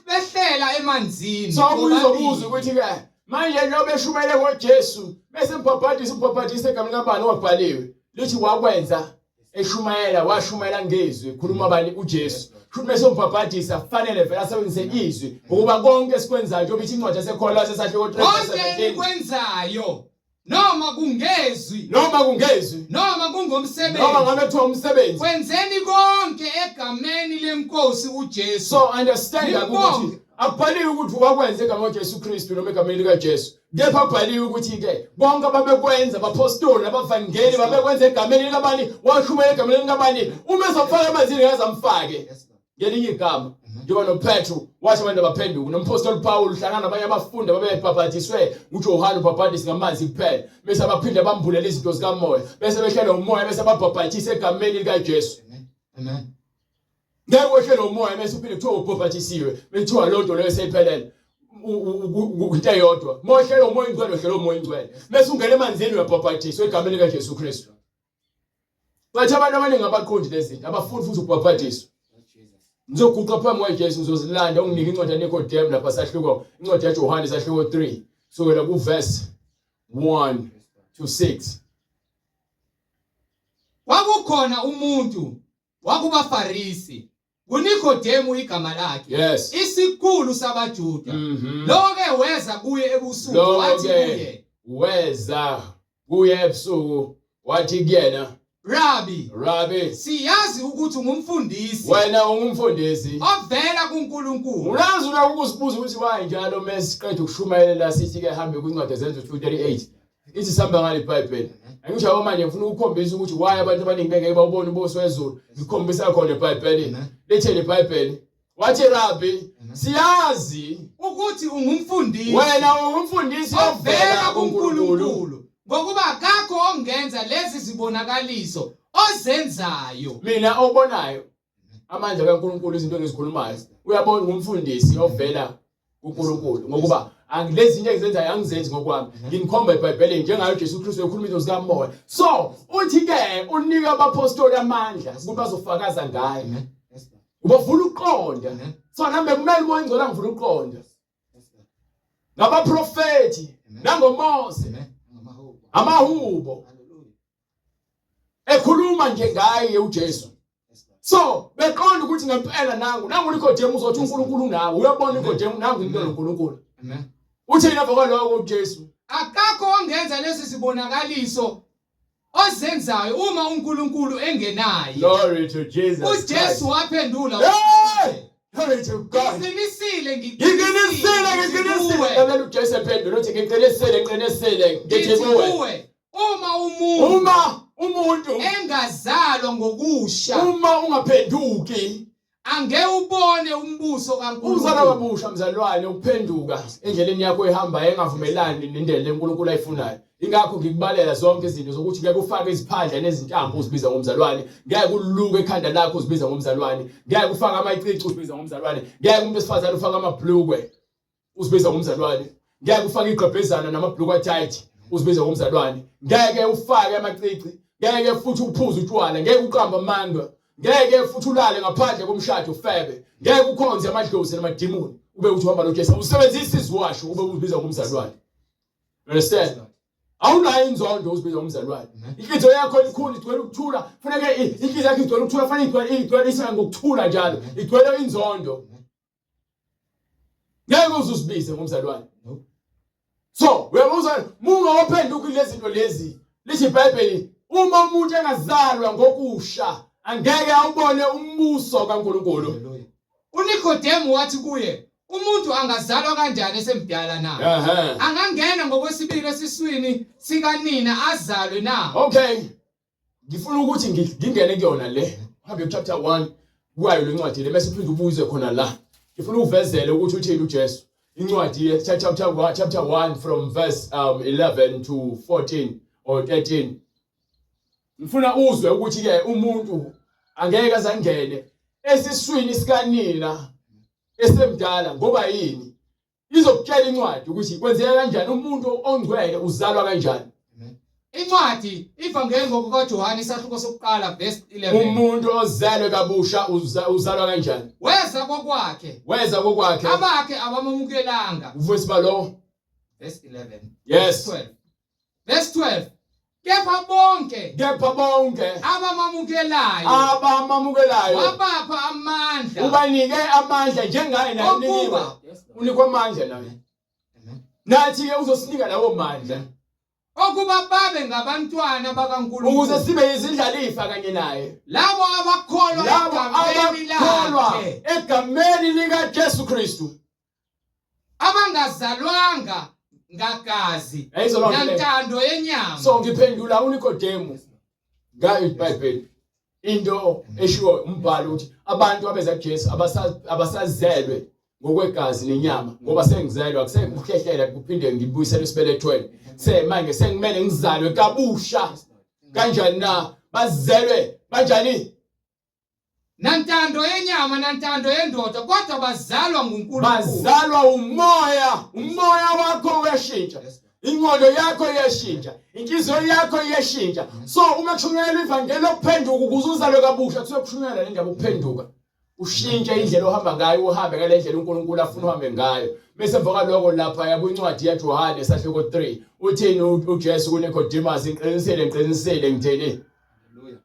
[SPEAKER 1] behlela emanzini.
[SPEAKER 2] So uzobuza ukuthi ke manje njengoba eshumele ngoJesu bese mbhabhadisa umbhabhadisa egameni kabani owabhaliwe lithi wakwenza eshumayela washumayela ngezwi khuluma bani uJesu futhi bese umbhabhadisa kufanele vele asebenzise izwi ngokuba konke esikwenzayo njengoba ithi incwadi yaseKolose sahluko 3
[SPEAKER 1] Konke enikwenzayo noma kungezwi
[SPEAKER 2] noma kungezwi
[SPEAKER 1] noma kungomsebenzi
[SPEAKER 2] noma ngabe kuthiwa umsebenzi
[SPEAKER 1] kwenzeni konke egameni lenkosi uJesu
[SPEAKER 2] so understand
[SPEAKER 1] Nibonge.
[SPEAKER 2] ukuthi akubhaliwe ukuthi wakwenza egameni likaJesu Kristu noma egameni likaJesu. Kepha kubhaliwe ukuthi-ke bonke ababekwenza abapostoli nabavangeli babekwenza egameni likabani, washumayela egameni likabani. Uma ezomfaka emanzini ngeke amfake ngelinye igama, njengoba noPetru wathi abantu abaphenduke, nompostoli Paul uhlangana nabanye abafundi ababebhabhadiswe nguJohane ubhabhadisi ngamanzi kuphela, bese abaphinde bambulela izinto zikamoya, bese behlelwa umoya, bese babhabhadisa egameni likaJesu.
[SPEAKER 1] Amen.
[SPEAKER 2] Ngeke wehlele umoya bese uphinde kuthiwa ubhabhadisiwe, bekuthiwa loo nto leyo seyiphelele. Into eyodwa, uma wehlele umoya ingcwele, wehlele umoya ingcwele, bese ungena emanzini uyabhabhadiswa egameni likaJesu Kristu. Bathi abantu abaningi abaqondi lezi zinto, abafuni futhi ukubhabhadiswa. Ngizoguqa phambi kwaJesu, ngizozilanda, unginike incwadi yaNikodemu lapha sahluko, incwadi yaJohane sahluko 3, sukela kuverse 1 to 6.
[SPEAKER 1] Kwakukhona umuntu wakubaFarisi, kuNikodemu igama lakhe,
[SPEAKER 2] Yes.
[SPEAKER 1] isikhulu sabaJuda. Lo-ke weza kuye ebusuku
[SPEAKER 2] Lo
[SPEAKER 1] wathi
[SPEAKER 2] ke
[SPEAKER 1] kuye,
[SPEAKER 2] weza kuye ebusuku wathi kuyena,
[SPEAKER 1] Rabi,
[SPEAKER 2] Rabi,
[SPEAKER 1] siyazi ukuthi ungumfundisi
[SPEAKER 2] wena ungumfundisi
[SPEAKER 1] ovela kuNkulunkulu.
[SPEAKER 2] Ulazi una ukuzibuza ukuthi why njalo mesiqeda ukushumayela sithi ke hambe kwincwadi zenzo 238 ithi sihamba ngale iBhayibheli. Angisho yabo manje ngifuna ukukhombisa ukuthi why abantu abaningi bengeke bawubone ubuso wezulu. Ngikhombisa khona eBhayibhelini. Lithini iBhayibheli? Wathi Rabi, siyazi
[SPEAKER 1] ukuthi ungumfundisi
[SPEAKER 2] wena ungumfundisi
[SPEAKER 1] ovela kuNkulunkulu, ngokuba akakho ongenza lezi zibonakaliso ozenzayo.
[SPEAKER 2] Mina obonayo amandla kaNkulunkulu, izinto engizikhulumayo, uyabona ngumfundisi ovela kuNkulunkulu, ngokuba lezi zinto engizenzayo angizenzi ngokwami, nginikhomba eBhayibhelini njengayo uJesu Kristu ekhuluma izinto zikamoya. So uthi ke unika abapostoli amandla ukuthi bazofakaza ngaye, ubavula ukuqonda. So nami bekumele uMoya oNgcwele angivula ukuqonda ngabaprofethi nangoMose amahubo ekhuluma nje ngaye uJesu. So beqonda ukuthi ngempela nangu nangu Nikodemu uzothi uNkulunkulu unawe, uyabona Nikodemu nangu into loNkulunkulu.
[SPEAKER 1] Amen.
[SPEAKER 2] Uthini emva kwaloko uJesu?
[SPEAKER 1] Akakho ongenza lezi zibonakaliso ozenzayo uma uNkulunkulu engenaye.
[SPEAKER 2] Glory to Jesus.
[SPEAKER 1] UJesu waphendula,
[SPEAKER 2] Hey! Glory to God.
[SPEAKER 1] Ngiqinisile,
[SPEAKER 2] Ngiqinisile, ngiqinisile. Lalela uJesu ephendula uthi ngiqinisile, ngiqinisile ngithi kuwe.
[SPEAKER 1] Kuwe, uma umuntu
[SPEAKER 2] Uma umuntu
[SPEAKER 1] engazalwa ngokusha,
[SPEAKER 2] uma ungaphenduki,
[SPEAKER 1] angeke ubone umbuso
[SPEAKER 2] uzalwa
[SPEAKER 1] kaNkulunkulu.
[SPEAKER 2] kabusha mzalwane, ukuphenduka endleleni yakho ehambayo engavumelani nendlela eNkulunkulu ayifunayo. Ingakho ngikubalela zonke izinto zokuthi ngeke ufake iziphandla nezintambo uzibiza ngomzalwane, ngeke uluke ekhanda lakho uzibiza ngomzalwane, ngeke ufake amacici uzibiza ngomzalwane, ngeke umuntu wesifazane ufake amabhlukwe uzibiza ngomzalwane, ngeke ufake igqebhezana namabhlukwe atight uzibiza ngomzalwane, ngeke ufake amacici, ngeke futhi uphuze utshwala, ngeke uqambe amanga, ngeke futhi ulale ngaphandle komshado ufebe, ngeke ukhonze amadlozi namadimoni ube uthi uhamba noJesu, usebenzisa iziwasho ube uzibiza ngomzalwane. Understand? Awunayo inzondo uzibiza ngomzalwane. Inhliziyo yakho elikhulu igcwele ukuthula, funeke inhliziyo yakho igcwele ukuthula, fanele igcwele igcwele ngokuthula njalo, igcwele inzondo. Ngeke uze uzibize ngomzalwane. So, uyabuzwa munga waphenduka kulezi zinto lezi. Lithi iBhayibheli uma umuntu engazalwa ngokusha angeke awubone umbuso kaNkulunkulu.
[SPEAKER 1] Hallelujah. UNikodemu wathi kuye, umuntu angazalwa kanjani esemdala na? Angangena ngokwesibili esiswini sikanina azalwe na?
[SPEAKER 2] Okay. Ngifuna ukuthi ngingene kuyona le. Hambe chapter 1 kwayo lencwadi le bese uphinde ubuze khona la. Ngifuna uvezele ukuthi uthini uJesu. Incwadi ye chapter 1 chapter 1 from verse 11 to 14 or 13. Ngifuna uzwe ukuthi ke umuntu angeke azangene esiswini sikanina esemdala ngoba yini? Izokutshela incwadi ukuthi kwenzeka kanjani, umuntu ongcwele uzalwa kanjani.
[SPEAKER 1] Incwadi ivangeli ngokukaJohane isahluko sokuqala verse 11.
[SPEAKER 2] Umuntu ozelwe kabusha uzalwa kanjani?
[SPEAKER 1] Weza kokwakhe,
[SPEAKER 2] Weza kokwakhe.
[SPEAKER 1] abakhe abamukelanga.
[SPEAKER 2] Uvesi balo.
[SPEAKER 1] Verse 11.
[SPEAKER 2] Yes.
[SPEAKER 1] Verse 12. Verse 12. Kepha bonke
[SPEAKER 2] Kepha bonke
[SPEAKER 1] abamamukelayo
[SPEAKER 2] abamamukelayo
[SPEAKER 1] wabapha amandla
[SPEAKER 2] ubanike amandla njengaye naye unikiwe.
[SPEAKER 1] okuba
[SPEAKER 2] Unikwa amandla naye. Nathi ke uzosinika lawo mandla
[SPEAKER 1] okuba babe ngabantwana
[SPEAKER 2] ukuze
[SPEAKER 1] bakaNkulunkulu,
[SPEAKER 2] sibe izindlalifa kanye naye.
[SPEAKER 1] labo abakholwa
[SPEAKER 2] Labo
[SPEAKER 1] egameni
[SPEAKER 2] abakholwa
[SPEAKER 1] lakhe,
[SPEAKER 2] egameni lika Jesu Kristu.
[SPEAKER 1] abangazalwanga ngagazi
[SPEAKER 2] Yayizwa loo nto leyo.
[SPEAKER 1] nantando yenyama.
[SPEAKER 2] So ngiphendula uNikodemu ngayo iBhayibheli. Into eshiwo umbhalo ukuthi abantu abeza kuJesu abasazelwe ngokwegazi nenyama ngoba sengizelwe akusekho ukuhlehlela kuphinde ngibuyisele esibelethweni. Se manje sengimele ngizalwe kabusha. Kanjani na? Bazelwe kanjani?
[SPEAKER 1] Nantando yenyama nantando yendoda kodwa bazalwa nguNkulunkulu.
[SPEAKER 2] Bazalwa umoya, umoya wakho uyashintsha. Ingqondo yakho iyashintsha, inhliziyo yakho iyashintsha. So uma kushunyayelwa ivangeli lokuphenduka ukuze uzalwe kabusha kusuke kushunyayelwa le ndaba ukuphenduka. Ushintshe indlela ohamba ngayo, uhambe ngale ndlela uNkulunkulu afuna uhambe ngayo. Bese emva kwaloko lapha yakwincwadi yaJohane sahluko 3 uthini uJesu kuNicodemus ngiqinisile ngiqinisile ngithini?
[SPEAKER 1] Haleluya.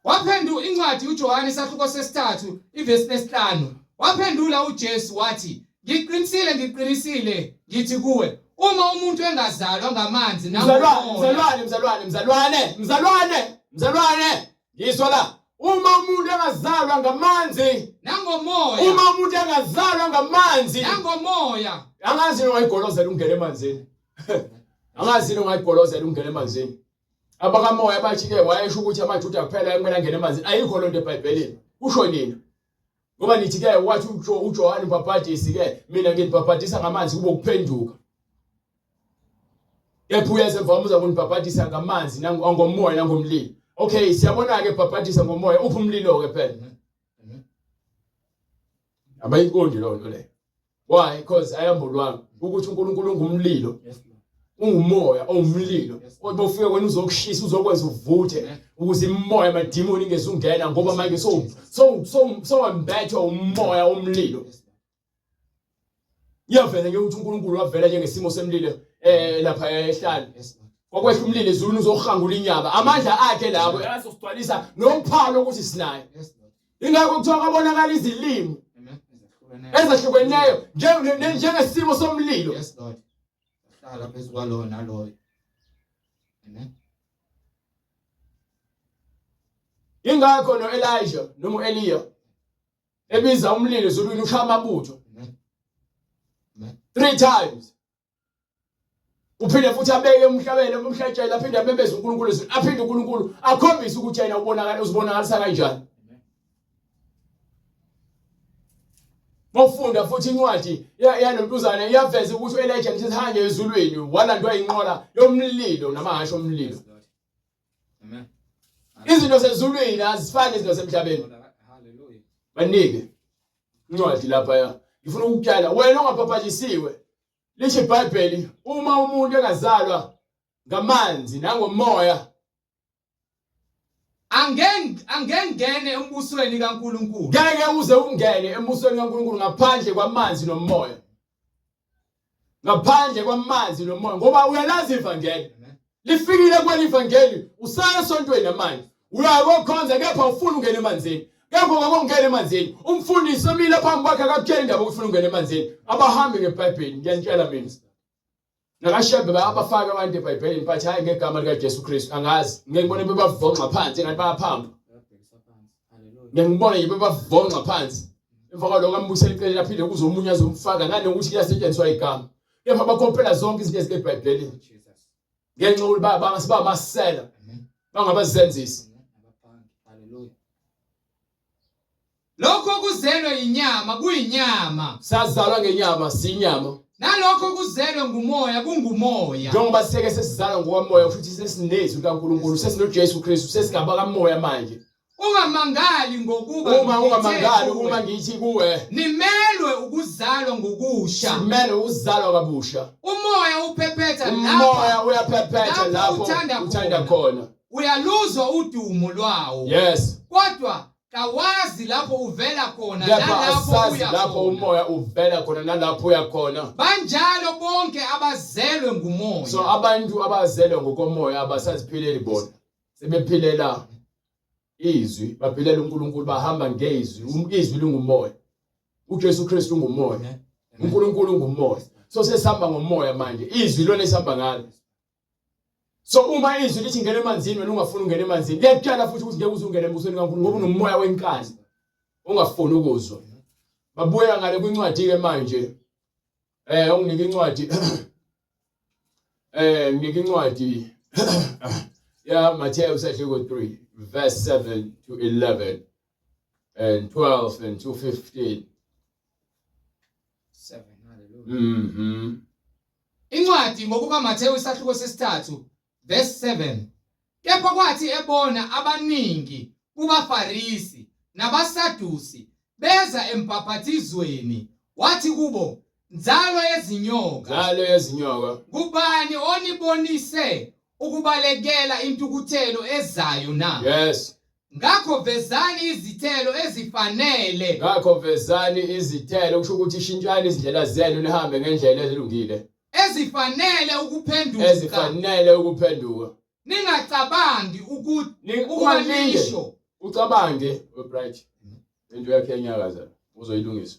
[SPEAKER 1] Waphendula incwadi uJohane isahluko sesithathu ivesi lesihlanu. Waphendula uJesu wathi, Ngiqinisile ngiqinisile ngithi kuwe, uma umuntu engazalwa ngamanzi
[SPEAKER 2] nangomoya. Mzalwane, mzalwane, mzalwane, mzalwane, mzalwane, ngizwa la. Uma umuntu engazalwa ngamanzi
[SPEAKER 1] nangomoya,
[SPEAKER 2] uma umuntu engazalwa ngamanzi
[SPEAKER 1] nangomoya,
[SPEAKER 2] angazi noma ungayigolozela ungene emanzini. Angazi noma ungayigolozela ungene emanzini. Abakamoya bathi-ke wayesho ukuthi amaJuda kuphela ekumele angene emanzini. Ayikho loo nto eBhayibhelini. Kusho nina. Ngoba nithi-ke wathi uJohane umbhabhadisi-ke mina nginibhabhadisa ngamanzi kube ukuphenduka. Kepha uyeza emva kwami uzakunibhabhadisa ngamanzi nangomoya nangomlilo. Okay, siyabona-ke bhabhadisa ngomoya, uphi umlilo-ke phela? Abayiqondi loo nto leyo. Why? Because ayambulwanga ukuthi uNkulunkulu ungumlilo. Ungumoya owumlilo. Kodwa ufike wena uzokushisa uzokwenza uvuthe ukuze imimoya amadimoni ingezungena ngoba manje so so so sowembethwe umoya womlilo. Iyavela nje ukuthi uNkulunkulu wavela njengesimo semlilo eh lapha ehlane. Kwakwehla umlilo ezulwini uzohangula inyaba. Amandla akhe labo azosigcwalisa nomphalo ukuthi sinaye. Ingakho kuthiwa kwabonakala izilimi ezahlukeneyo njengesimo somlilo.
[SPEAKER 1] Yes Lord. Hlala phezu kwalowo naloyo. Amen.
[SPEAKER 2] Ingakho noElijah noma uEliya ebiza umlilo ezulwini ushaya amabutho.
[SPEAKER 1] Amen.
[SPEAKER 2] 3 times. Uphinde futhi abeke umhlabelo umhlatshelo aphinde amemeze uNkulunkulu ezulwini aphinde uNkulunkulu akhombise ukuthi yena ubonakala uzibonakalisa kanjani. Mawufunda futhi incwadi yalontuzana iyaveza ukuthi uElijah ngisihanje ezulwini walandwa inqola yomlilo namahhashi omlilo.
[SPEAKER 1] Amen.
[SPEAKER 2] Izinto zezulwini azifani izinto zemhlabeni.
[SPEAKER 1] Hallelujah.
[SPEAKER 2] Banike incwadi lapha ya. Ngifuna ukukutshela wena ongabhabhajisiwe. Lisho iBhayibheli uma umuntu engazalwa ngamanzi nangomoya
[SPEAKER 1] Angengene embusweni kaNkulunkulu.
[SPEAKER 2] Ngeke uze ungene embusweni kaNkulunkulu ngaphandle kwamanzi nomoya. Ngaphandle kwamanzi nomoya ngoba uyalazi ivangeli. Lifikile kweli ivangeli usaya esontweni manje. Uyakokhonza kepha ufuna ungena emanzini. Kepha kwakungena emanzini. Umfundisi omile phambi kwakhe akakutsheli indaba ukufuna ungena emanzini. Abahambi ngeBhayibheli ngiyanitshela mina. Nakashembe bayabafaka abantu eBhayibhelini bathi hayi ngegama likaJesu Kristu angazi ngeke ngibone bebavonxa phansi engathi bayaphamba ngeke ngibone nje bebavonxa phansi emva kwaloko ambuyisela eceleni aphinde kuze omunye azomfaka nanokuthi kuyasetshenziswa igama kepha bakopela zonke izinto ezikebhayibhelini ngenxa yokuthi bayamasela bangabazenzisi
[SPEAKER 1] Lokho kuzelwe yinyama kuyinyama.
[SPEAKER 2] Sazalwa ngenyama siyinyama.
[SPEAKER 1] Nalokho kuzelwe ngumoya kungumoya.
[SPEAKER 2] Njengoba seke sesizalwa ngokamoya kusho ukuthi sesinezwi likaNkulunkulu, sesinoJesu Kristu, sesigaba kamoya manje.
[SPEAKER 1] Ungamangali ngokuba
[SPEAKER 2] uma ungamangali uma ngithi kuwe
[SPEAKER 1] nimelwe ukuzalwa ngokusha.
[SPEAKER 2] Simelwe ukuzalwa kabusha.
[SPEAKER 1] Umoya uphephetha
[SPEAKER 2] lapho. Umoya uyaphephetha lapho uthanda khona.
[SPEAKER 1] Uyaluzwa udumo lwawo.
[SPEAKER 2] Yes.
[SPEAKER 1] Kodwa kawazi lapho uvela khona
[SPEAKER 2] Kepha
[SPEAKER 1] nalapho
[SPEAKER 2] asazi
[SPEAKER 1] uya
[SPEAKER 2] lapho
[SPEAKER 1] khona.
[SPEAKER 2] umoya uvela khona nalapho uya khona.
[SPEAKER 1] Banjalo bonke abazelwe ngumoya.
[SPEAKER 2] So abantu abazelwe ngokomoya abasaziphileli bona. Sebephilela izwi, baphilela uNkulunkulu bahamba ngezwi. Izwi lingumoya. uJesu Kristu ungumoya. uNkulunkulu ungumoya. So sesihamba ngomoya manje. Izwi lona esihamba ngalo. So uma izwi lithi ngena emanzini wena ungafuni ungena emanzini, liyakutshela futhi ukuthi ngeke uze ungene embusweni kaNkulunkulu ngoba unomoya wenkani ungafuni ukuzwa. Babuya ngale kwincwadi ke manje. Eh unginike incwadi. Eh nginika incwadi ya Matthew sahluko 3 verse 7 to 11 and 12 and to 15.
[SPEAKER 1] 7 hallelujah. Mhm. Incwadi ngokuka Matthew isahluko sesithathu verse 7. Kepha kwathi ebona abaningi kubaFarisi nabaSadusi beza embhaphathizweni wathi kubo nzalo yezinyoka
[SPEAKER 2] nzalo yezinyoka
[SPEAKER 1] kubani onibonise ukubalekela intukuthelo ezayo na
[SPEAKER 2] yes
[SPEAKER 1] ngakho vezani izithelo ezifanele
[SPEAKER 2] ngakho vezani izithelo kusho ukuthi shintshani izindlela zenu nihambe ngendlela ezilungile
[SPEAKER 1] ezifanele ukuphenduka
[SPEAKER 2] ezifanele ukuphenduka
[SPEAKER 1] ningacabangi ukuthi ukuba nisho
[SPEAKER 2] ucabange webright into yakhe yenyakaza uzoyilungisa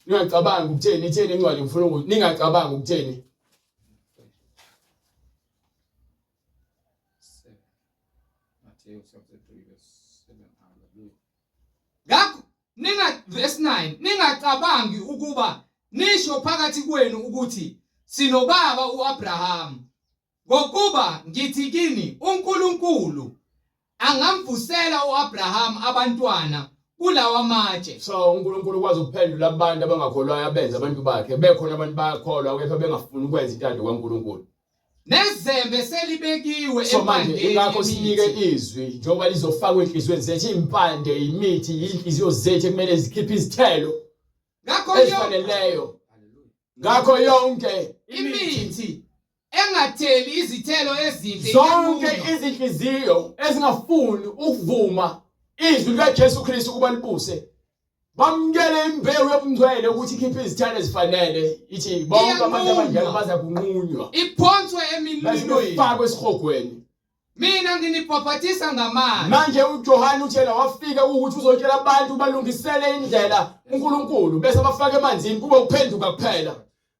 [SPEAKER 2] Ningacabangi ukutheni itheni incwadi ngifuna ukuthi ningacabangi ukutheni
[SPEAKER 1] Ngakho ninga verse 9 ningacabangi ukuba nisho phakathi kwenu ukuthi sinobaba uAbraham Ngokuba ngithi kini uNkulunkulu angamvusela uAbraham abantwana kulawa matshe.
[SPEAKER 2] So uNkulunkulu ukwazi ukuphendula abantu abangakholwayo abenze abantu bakhe bekhona abantu bayakholwa kepha bengafuni ukwenza intando kaNkulunkulu.
[SPEAKER 1] Nezembe selibekiwe
[SPEAKER 2] So manje ingakho sinike izwi njengoba lizofakwa enhliziyweni zethu impande imithi inhliziyo zethu ekumele zikhiphe izithelo
[SPEAKER 1] ngakho
[SPEAKER 2] ezifaneleyo ngakho yonke
[SPEAKER 1] imithi engatheli izithelo ezinhle
[SPEAKER 2] zonke izinhliziyo ezingafuni ukuvuma izwi likaJesu Kristu ukuba libuse bamukele imbewu yobungcwele ukuthi ikhiphe izithelo ezifanele ithi bonke abantu abanjalo baza kunqunywa
[SPEAKER 1] iphonswe emililweni
[SPEAKER 2] ifakwe esihogweni
[SPEAKER 1] Mina nginibhaphathisa ngamanzi.
[SPEAKER 2] Manje uJohane uthela wafika ukuthi uzotshela abantu balungisele indlela uNkulunkulu bese bafake emanzini kube ukuphenduka kuphela.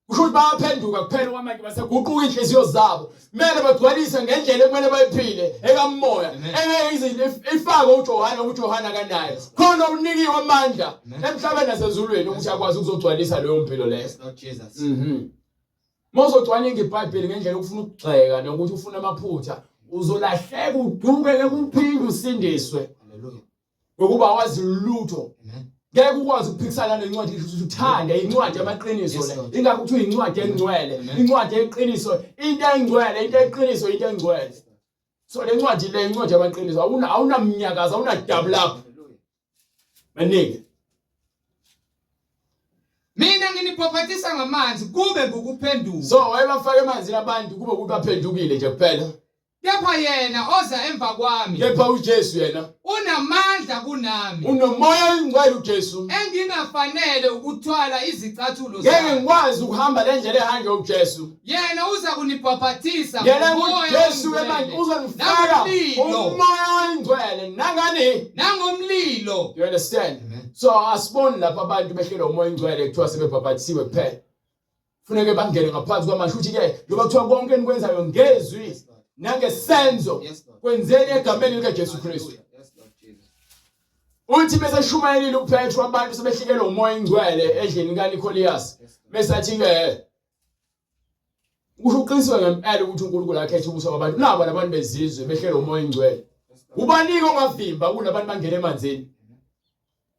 [SPEAKER 2] Kusho ukuthi bayaphenduka kuphela kwamanje baseguquka inhliziyo zabo. Kumele bagcwalise ngendlela ekumele bayiphile ekamoya. Engeke izinto ifake uJohane uJohane akanayo. Khona unikiwe amandla emhlabeni nasezulwini ukuthi akwazi ukuzogcwalisa leyo mpilo leyo. Mhm. Uma uzocwaninga iBhayibheli ngendlela okufuna ukugxeka nokuthi ufuna amaphutha, uzolahleka uduke ngeke uphinde usindiswe.
[SPEAKER 1] Hallelujah.
[SPEAKER 2] Ngokuba awazi lutho. Ngeke ukwazi ukuphikisana nencwadi isho ukuthi uthande incwadi yamaqiniso le. Ingakho kuthiwa incwadi engcwele, incwadi eqiniso, into engcwele, into eqiniso, into engcwele. So le ncwadi le incwadi yamaqiniso awuna awunamnyakazo, awuna double up. Maningi.
[SPEAKER 1] Mina nginibhaphathisa ngamanzi kube ngukuphenduka.
[SPEAKER 2] So wayebafaka emanzini abantu kube ukuthi baphendukile nje kuphela.
[SPEAKER 1] Kepha yena oza emva kwami.
[SPEAKER 2] Kepha uJesu yena
[SPEAKER 1] unamandla kunami.
[SPEAKER 2] Unomoya oyingcwele uJesu.
[SPEAKER 1] Engingafanele ukuthwala izicathulo
[SPEAKER 2] zakhe. Ngeke ngikwazi ukuhamba le ndlela ehanjwa uJesu.
[SPEAKER 1] Yena uza kunibhaphathisa
[SPEAKER 2] Yena uJesu manje uzonifaka umoya oyingcwele nangani
[SPEAKER 1] nangomlilo.
[SPEAKER 2] You understand? Amen. So asiboni lapha abantu behlelwa umoya oyingcwele kuthiwa sebebhaphathisiwe kuphela. Funeke bangene ngaphansi kwamasho ukuthi ke njengoba kuthiwa konke enikwenzayo ngezwi nangesenzo kwenzeni egameni likaJesu Kristu. Uthi bese shumayelile uPetru abantu sebehlikelwe umoya oyingcwele endlini kaNikoliyas. Bese athi ke Kusho uqiniswe ngempela ukuthi uNkulunkulu akhethe ubuso babantu nabo labantu bezizwe behlele umoya ingcwele. Ubanike ongavimba kunabantu bangena emanzini.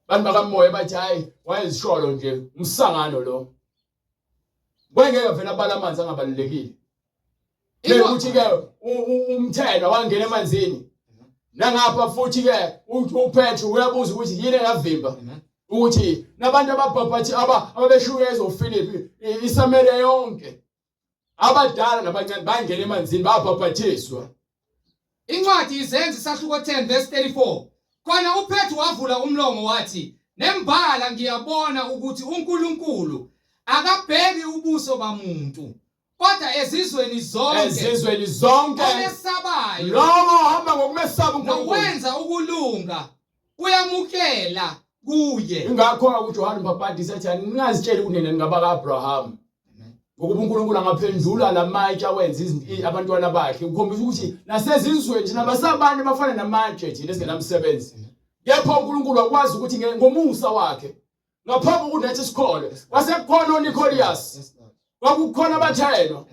[SPEAKER 2] Bantu bakamoya bathi hayi wayezisholo nje umsangano lo. Kwengeke vele abala amanzi angabalulekile. Bekuthi ke umthelo wangena emanzini. Nangapha futhi ke uPetru uyabuza ukuthi yini engavimba ukuthi nabantu ababhabhathi aba ababeshunyayeza uFilipi iSamaria yonke abadala nabancane bangena emanzini babhabhathiswa.
[SPEAKER 1] Incwadi Izenzo isahluko 10 verse 34 Khona uPetru wavula umlomo wathi nembala ngiyabona ukuthi uNkulunkulu akabheki ubuso bamuntu Kodwa ezizweni zonke
[SPEAKER 2] ezizweni zonke
[SPEAKER 1] omesabayo
[SPEAKER 2] lowo ohamba ngokumesaba uNkulunkulu
[SPEAKER 1] nokwenza ukulunga uyamukela kuye.
[SPEAKER 2] Ingakho-ke uJohane uMbhabhadisi ethi ningazitsheli ukuthi nina ningabaka-Abrahama. Ngokuba uNkulunkulu angaphendula la matshe awenze abantwana bakhe ukukhombisa ukuthi nasezinzweni thina basabantu abafana namatshe thina esingenamsebenzi. Kepha uNkulunkulu wakwazi ukuthi ngomusa wakhe ngaphambi kokuthi nathi sikholwe kwasekukhona oNicolius kwakukhona abathelwa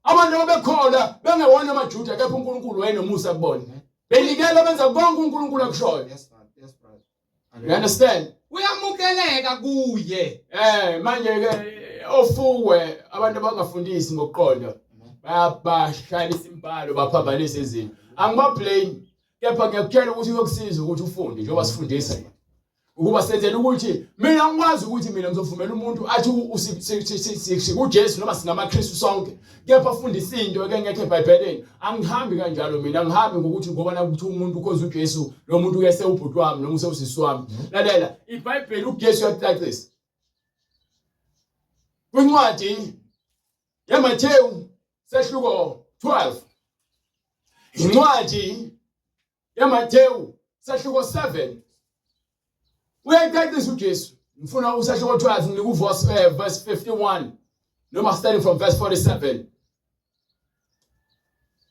[SPEAKER 2] abantu ababekholwa bengewona amaJuda kepha uNkulunkulu wayenomusa kubona benikela benza konke uNkulunkulu akushoyo. You understand?
[SPEAKER 1] Uyamukeleka kuye.
[SPEAKER 2] Eh manje ke ofuwe abantu abangafundisi ngokuqonda bayabashayelisa imbalo baphambanisa izinto. Angiba blame kepha ngiyakutshela ukuthi kuyokusiza ukuthi ufunde njengoba sifundisa ukuba senzela ukuthi mina ngikwazi ukuthi mina ngizovumela umuntu athi sikuJesu noma singamaKristu sonke kepha afundise into ekengekho eBhayibhelini angihambi kanjalo mina angihambi ngokuthi ngoba nakuthi umuntu ukhoza uJesu lo muntu ke sewubhuti wami noma usewusisi wami lalela iBhayibheli uJesu uyakucacisa kwincwadi yaMathewu sehluko 12 incwadi yaMathewu sahluko 7 uyayicacisa uJesu ngifuna usahluko 12 nginika uverse eh, verse 51 noma starting from verse 47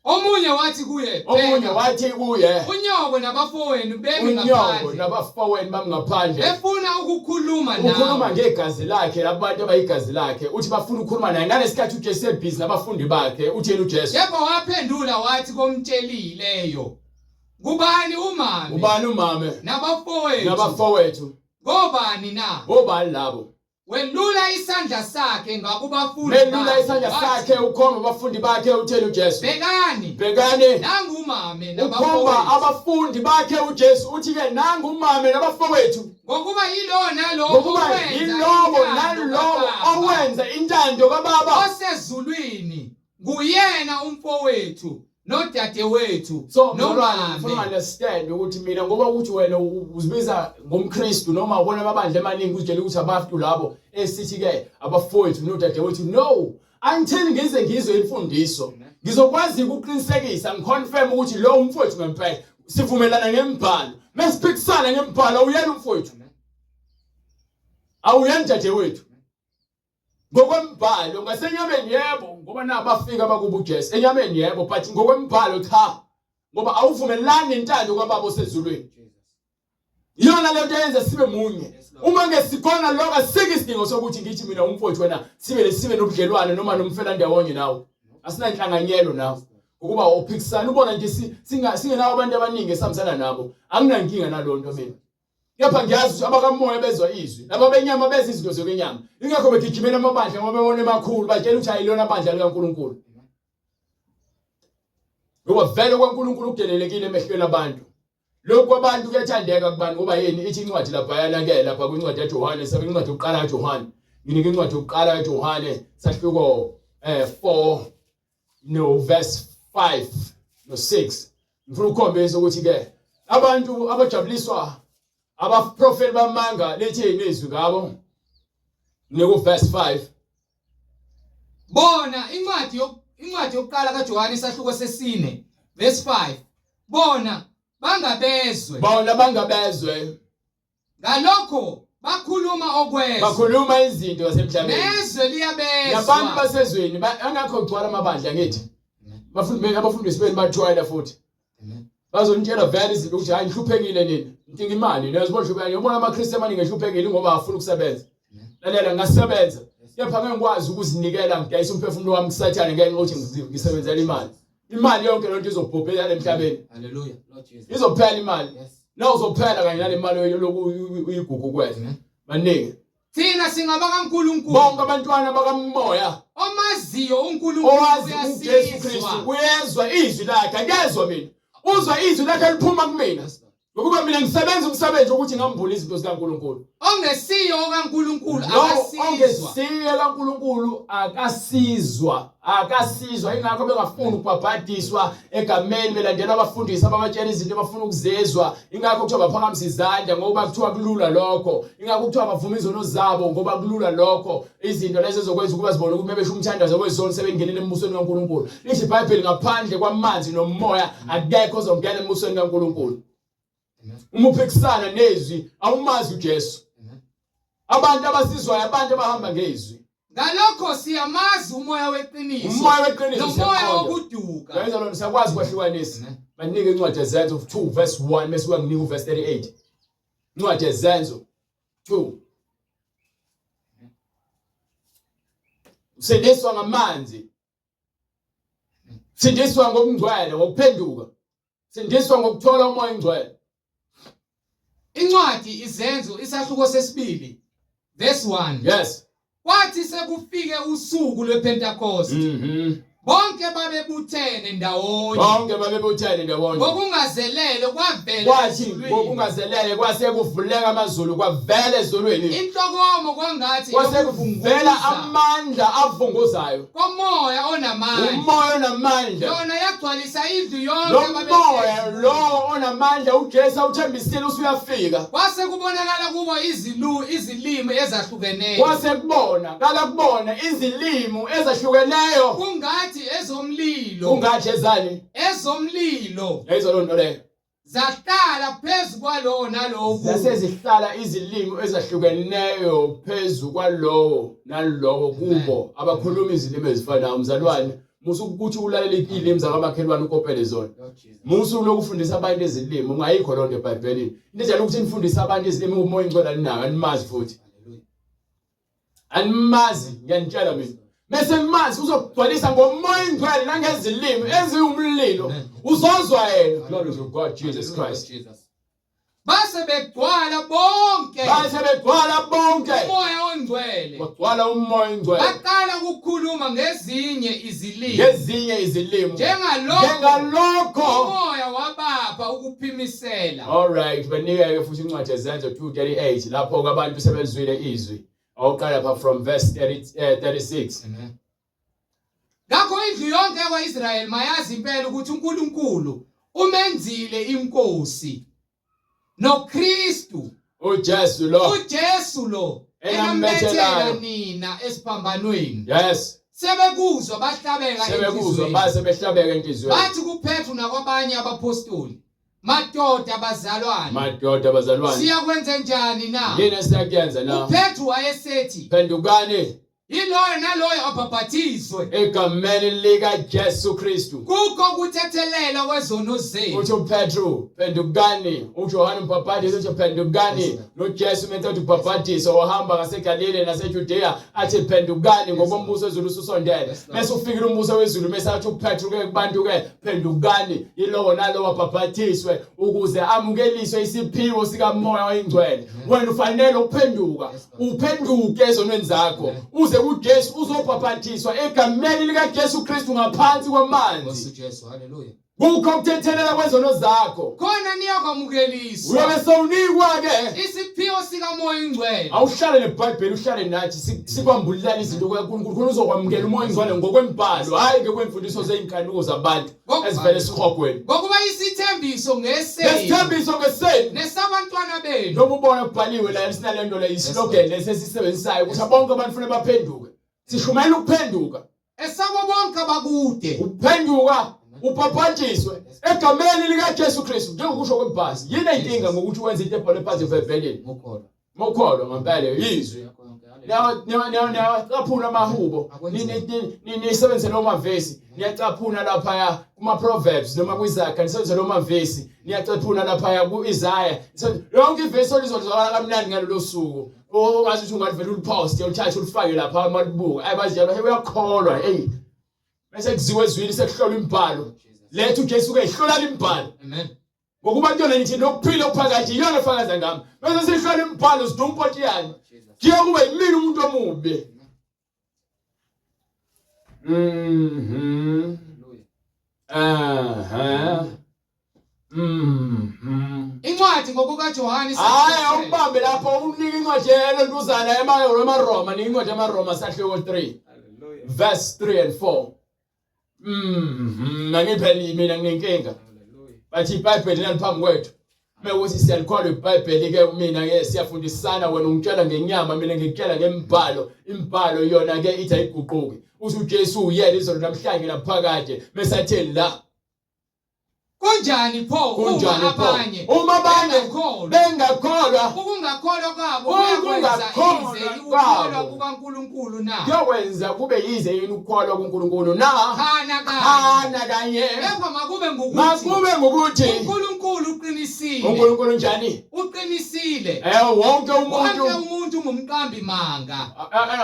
[SPEAKER 1] Omunye wathi kuye,
[SPEAKER 2] omunye wathi kuye,
[SPEAKER 1] unyoko nabafowenu bemi
[SPEAKER 2] unyoko
[SPEAKER 1] ngaphandle,
[SPEAKER 2] nabafowenu bami ngaphandle
[SPEAKER 1] befuna ukukhuluma nawe.
[SPEAKER 2] Ukhuluma ngegazi lakhe labantu abayigazi lakhe uthi bafuna ukukhuluma naye ngalesikhathi uJesu ebhizi nabafundi bakhe utheni uJesu
[SPEAKER 1] Kepha waphendula wathi komtshelileyo, Kubani umame
[SPEAKER 2] ubani umame
[SPEAKER 1] nabafowethu?
[SPEAKER 2] Nabafowethu
[SPEAKER 1] Ngobani na?
[SPEAKER 2] Ngobani labo?
[SPEAKER 1] Welula isandla sakhe ngakubafundi
[SPEAKER 2] Melula
[SPEAKER 1] bakhe,
[SPEAKER 2] isandla
[SPEAKER 1] wathi,
[SPEAKER 2] sakhe ukhomba abafundi bakhe utheni uJesu
[SPEAKER 1] Bhekani,
[SPEAKER 2] bhekani
[SPEAKER 1] nangu umame
[SPEAKER 2] ukhomba
[SPEAKER 1] nabafowethu.
[SPEAKER 2] Abafundi bakhe uJesu uthi ke nangu umame nabafowethu.
[SPEAKER 1] Ngokuba yilowo nalowo
[SPEAKER 2] Ngokuba
[SPEAKER 1] owenza
[SPEAKER 2] yilowo
[SPEAKER 1] intando
[SPEAKER 2] nalowo
[SPEAKER 1] kaBaba
[SPEAKER 2] owenza intando kababa
[SPEAKER 1] osezulwini nguyena umfowethu nodadewethu
[SPEAKER 2] So mzalwane, ngifuna
[SPEAKER 1] nomame.
[SPEAKER 2] Understand ukuthi mina ngoba ukuthi wena uzibiza ngomKristu noma ubona amabandla amaningi uzitshela ukuthi abantu labo esithi ke abafowethu nodadewethu, no, until ngize ngizwe imfundiso ngizokwazi ukuqinisekisa ngiconfirm ukuthi lo umfowethu ngempela sivumelana ngembhalo. Mesiphikisana ngembhalo awuyena umfowethu, awuyena dadewethu ngokwembhalo. Ngasenyameni yebo, ngoba nabafika bakuba uJesu enyameni yebo, but ngokwembhalo cha, ngoba awuvumelani nentando kababa osezulwini. Iyona lento eyenza sibe munye. Uma ngesikona lokho asike isidingo sokuthi ngithi mina umfowethu wena sibe nobudlelwane noma nomfela ndawonye nawe. Asinanhlanganyelo nawe ukuba uphikisana ubona nje singenawo abantu abaningi esihambisana nabo. Anginankinga nalonto mina, kepha ngiyazi ukuthi abakamoya bezwa izwi laba benyama beza izinto zokwenyama. Ingakho begijimela amabandla ngoba bebona emakhulu batshela ukuthi ayilona bandla likaNkulunkulu, ngoba vele kwaNkulunkulu kudelelekile emehlweni abantu. Lokhu kwabantu kuyathandeka kubani ngoba yini ithi incwadi laphayana ke lapha kwincwadi yaJohane sabe incwadi yokuqala kaJohane nginika incwadi yokuqala kaJohane sahluko 4 no verse 5 no 6. Ngifuna ukukhombisa ukuthi ke abantu abajabuliswa abaprofeti bamanga lithini izwi ngabo. Niku verse 5.
[SPEAKER 1] Bona incwadi yokuqala kaJohane isahluko sesine verse 5. Bona bangabezwe.
[SPEAKER 2] Bona bangabezwe.
[SPEAKER 1] Ngalokho bakhuluma okwezwe.
[SPEAKER 2] Bakhuluma izinto zasemhlabeni.
[SPEAKER 1] Nezwe liyabezwa.
[SPEAKER 2] Nabantu basezweni angakho kugcwala amabandla ngithi. Abafundi benu abafundisi benu bathwele futhi. Bazonitshela vele izinto ukuthi hayi ngihluphekile nina. Ngidinga imali. Niyazibona hluphekile. Ubona amaKristu amaningi ehluphekile ngoba afuna ukusebenza. Lalela ngasebenza. Kepha ngeke ngikwazi ukuzinikela ngidayisa umphefumulo wami kuSathane ngenxa yokuthi ngisebenzela imali. Imali yonke lonto izobhubhela emhlabeni.
[SPEAKER 1] Hallelujah. Lord Jesus.
[SPEAKER 2] Izophela imali.
[SPEAKER 1] Yes.
[SPEAKER 2] Na uzophela kanye nale mali yoku uyigugu kwethu. Baningi.
[SPEAKER 1] Thina singabakaNkulunkulu.
[SPEAKER 2] Bonke abantwana bakamoya
[SPEAKER 1] Omaziyo uNkulunkulu
[SPEAKER 2] owazi uJesu Kristu
[SPEAKER 1] uyasizwa.
[SPEAKER 2] uyezwa izwi lakhe. Akezwa mina, uzwa izwi lakhe liphuma kumina, ngokuba mina ngisebenza umsebenzi wokuthi ngambule izinto zikaNkulunkulu.
[SPEAKER 1] Ongesiyo okaNkulunkulu
[SPEAKER 2] Lo
[SPEAKER 1] akasizwa.
[SPEAKER 2] ongesiye kaNkulunkulu akasizwa, akasizwa. Ingakho bengafuni ukubhabhadiswa egameni belandela abafundisi ababatshela izinto abafuna ukuzezwa. Ingakho kuthiwa baphakamisa izandla ngoba kuthiwa kulula lokho. Ingakho kuthiwa bavuma izono zabo ngoba kulula lokho. Izinto lezo ezokwenza ukuba zibone ukuthi bebesho umthandazo wezono sebengenile embusweni kaNkulunkulu. Lithi iBhayibheli ngaphandle kwamanzi nomoya akekho ozongena embusweni kaNkulunkulu. Uma uphikisana nezwi awumazi uJesu. Abantu abasizwayo abantu abahamba ngezwi.
[SPEAKER 1] Ngalokho siyamazi umoya weqiniso.
[SPEAKER 2] Umoya weqiniso
[SPEAKER 1] nomoya wokuduka.
[SPEAKER 2] Yayizwa lona siyakwazi kwahlukanisa. Banike incwadi yeZenzo 2 verse 1 bese uyanginika uverse 38. Incwadi yeZenzo 2. Usindiswa ngamanzi. Sindiswa ngokungcwele ngokuphenduka. Sindiswa ngokuthola umoya ongcwele.
[SPEAKER 1] Incwadi Izenzo isahluko sesibili verse 1.
[SPEAKER 2] Yes.
[SPEAKER 1] Kwathi sekufike usuku lwePentecost. Bonke babebuthene ndawonye.
[SPEAKER 2] Bonke babebuthene ndawonye.
[SPEAKER 1] Ngokungazelele kwavela
[SPEAKER 2] Kwathi ngokungazelele kwase kuvuleka amazulu kwavela ezulwini.
[SPEAKER 1] Inhlokomo kwangathi
[SPEAKER 2] kwase kuvela amandla avunguzayo.
[SPEAKER 1] Komoya onamandla.
[SPEAKER 2] Umoya onamandla.
[SPEAKER 1] Yona yagcwalisa indlu yonke
[SPEAKER 2] Lo moya lo onamandla uJesu awuthembisile usuyafika.
[SPEAKER 1] Kwase kubonakala kubo izilu izilimi ezahlukeneyo.
[SPEAKER 2] Kwase kubona kala kubona izilimi ezahlukeneyo.
[SPEAKER 1] Kungathi ezomlilo.
[SPEAKER 2] Kungathi ezani?
[SPEAKER 1] Ezomlilo.
[SPEAKER 2] Yayizwa loo nto leyo.
[SPEAKER 1] Zahlala phezu kwalowo nalowo kubo.
[SPEAKER 2] Zase zihlala izilimi ezahlukeneyo phezu kwalowo nalowo kubo abakhuluma izilimi ezifanayo mzalwane musa ukuthi ulalele izilimi zakamakhelwane ukopele zona musa ulokufundisa abantu izilimi ungayikho loo nto ebhayibhelini into enjalo ukuthi nifundise abantu izilimi umoya ingcwele aninayo animazi futhi Animazi ngiyanitshela mina. Bese nimazi uzokugcwalisa ngomoya ingcwele nangezilimi eziwumlilo. Uzozwa yena. Glory to God Jesus Christ.
[SPEAKER 1] Base begcwala bonke.
[SPEAKER 2] Base begcwala bonke.
[SPEAKER 1] Umoya ongcwele.
[SPEAKER 2] Bagcwala umoya ongcwele.
[SPEAKER 1] Baqala ukukhuluma ngezinye izilimi.
[SPEAKER 2] Ngezinye izilimi.
[SPEAKER 1] Njengalokho.
[SPEAKER 2] Njengalokho.
[SPEAKER 1] Umoya wabapha ukuphimisela.
[SPEAKER 2] All right, banika ke futhi incwadi yeZenzo 2:38 lapho ke abantu sebezwile izwi. Awuqala lapha from verse 30, 36.
[SPEAKER 1] Amen. Ngakho indlu yonke yakwa-Israyeli mayazi impela ukuthi uNkulunkulu umenzile inkosi noKristu
[SPEAKER 2] uJesu lo
[SPEAKER 1] uJesu lo enambethela nina esiphambanweni.
[SPEAKER 2] Yes.
[SPEAKER 1] Sebekuzwa bahlabeka
[SPEAKER 2] Sebekuzwa base behlabeka enhliziyweni.
[SPEAKER 1] Bathi kuPetru nakwabanye abaphostoli, Madoda bazalwane.
[SPEAKER 2] Madoda bazalwane.
[SPEAKER 1] Siyakwenza njani na?
[SPEAKER 2] Yini esiyakuyenza na?
[SPEAKER 1] UPetru wayesethi,
[SPEAKER 2] Phendukani.
[SPEAKER 1] Yiloyo naloyo abhabhathizwe
[SPEAKER 2] egameni lika Jesu Kristu.
[SPEAKER 1] Kukho ukuthethelela kwezono zenu.
[SPEAKER 2] Uthi uPetru, phendukani. UJohane umbhabhadisi uthi phendukani. NoJesu meceda ukubhabhadiswa wahamba ngaseGalile naseJudea athi phendukani ngoba umbuso wezulu ususondele. Bese ufikile umbuso wezulu bese athi uPetru ke kubantu ke phendukani yilowo nalowo abhabhathiswe ukuze amukeliswe isiphiwo sikaMoya oyiNgcwele. Wena ufanele ukuphenduka, uphenduke ezonweni zakho uze kuJesu uzobhabhathiswa egameni likaJesu Kristu ngaphansi kwamanzi.
[SPEAKER 1] Jesu, haleluya.
[SPEAKER 2] Kukho ukuthethelela kwezono zakho.
[SPEAKER 1] Khona niyakwamukeliswa.
[SPEAKER 2] Uyobe sewunikwa ke
[SPEAKER 1] isiphiwo sikaMoya oNgcwele.
[SPEAKER 2] Awuhlale neBhayibheli uhlale nathi sikwambulela izinto kukaNkulunkulu khona uzokwamukela uMoya oNgcwele ngokwembhalo hayi ngekwemfundiso zeyinkanuko zabantu ezivele esihogweni.
[SPEAKER 1] Ngokuba isithembiso ngesenu.
[SPEAKER 2] Nesithembiso ngesenu.
[SPEAKER 1] Nesabantwana benu.
[SPEAKER 2] Noma ubona kubhaliwe la sinalento le islogan lesesisebenzisayo ukuthi bonke abantu kufanele baphenduke. Sishumayela ukuphenduka.
[SPEAKER 1] Esabo bonke abakude.
[SPEAKER 2] Uphenduka ubhabhatiswe egameni likaJesu Kristu njengokusho kwebhasi. Yini inkinga ngokuthi wenze into ebhalwe phansi eBhayibhelini?
[SPEAKER 1] Ngokholwa.
[SPEAKER 2] Mokholwa ngempela yizwi. Niyacaphuna amahubo, nisebenzise loo mavesi, niyacaphuna laphaya kuma-Proverbs noma kwiZaga, nisebenzise loo mavesi, niyacaphuna laphaya ku-Isaya. Yonke ivesi olizolizwakala kamnandi ngalolo suku. Ongazi ukuthi ungalivele uliposte ulithathe ulifake lapha uma libuka. Ayi baziyalwa, hey uyakholwa, hey. Bese kuziwe ezwini sekuhlolwa imibhalo. Letha uJesu ke hlola imibhalo.
[SPEAKER 1] Amen.
[SPEAKER 2] Ngokuba kuyona nithi nokuphila okuphakade iyona efakaza ngami. Bese sihlola imibhalo sidumpontiyane. Kuye kube yimina umuntu omubi. Mhm. Aha. Mhm.
[SPEAKER 1] Incwadi ngokukaJohane
[SPEAKER 2] Hayi awubambe lapho unike incwadi yelontuzana emaRoma, nika incwadi yamaRoma sahluko 3. Verse 3 and 4. Mhm, angipheli mina nginenkinga. Bathi iBhayibheli laliphambi kwethu. Mewukuthi siyalikholwa iBhayibheli ke mina ke siyafundisana wena ungitshela ngenyama mina ngikutshela ngembhalo. Imbhalo yona ke ithi ayiguquki. Uthi uJesu uyena izolo namhlanje naphakade. Mesatheni la.
[SPEAKER 1] Kunjani pho uma
[SPEAKER 2] Kunjani pho?
[SPEAKER 1] abanye
[SPEAKER 2] Uma abanye
[SPEAKER 1] bengakholwa?
[SPEAKER 2] bengakholwa
[SPEAKER 1] Ukungakholwa kwabo kuyakwenza
[SPEAKER 2] Ukungakholwa
[SPEAKER 1] ize ukukholwa
[SPEAKER 2] kwabo.
[SPEAKER 1] kukaNkulunkulu na?
[SPEAKER 2] kuyokwenza kube yize yini ukukholwa kuNkulunkulu na?
[SPEAKER 1] Cha nakanye.
[SPEAKER 2] Cha nakanye.
[SPEAKER 1] Kepha makube ngukuthi
[SPEAKER 2] Makube ngukuthi
[SPEAKER 1] uNkulunkulu uqinisile.
[SPEAKER 2] uNkulunkulu njani?
[SPEAKER 1] Uqinisile.
[SPEAKER 2] Wonke umuntu
[SPEAKER 1] Wonke umuntu ungumqambi manga.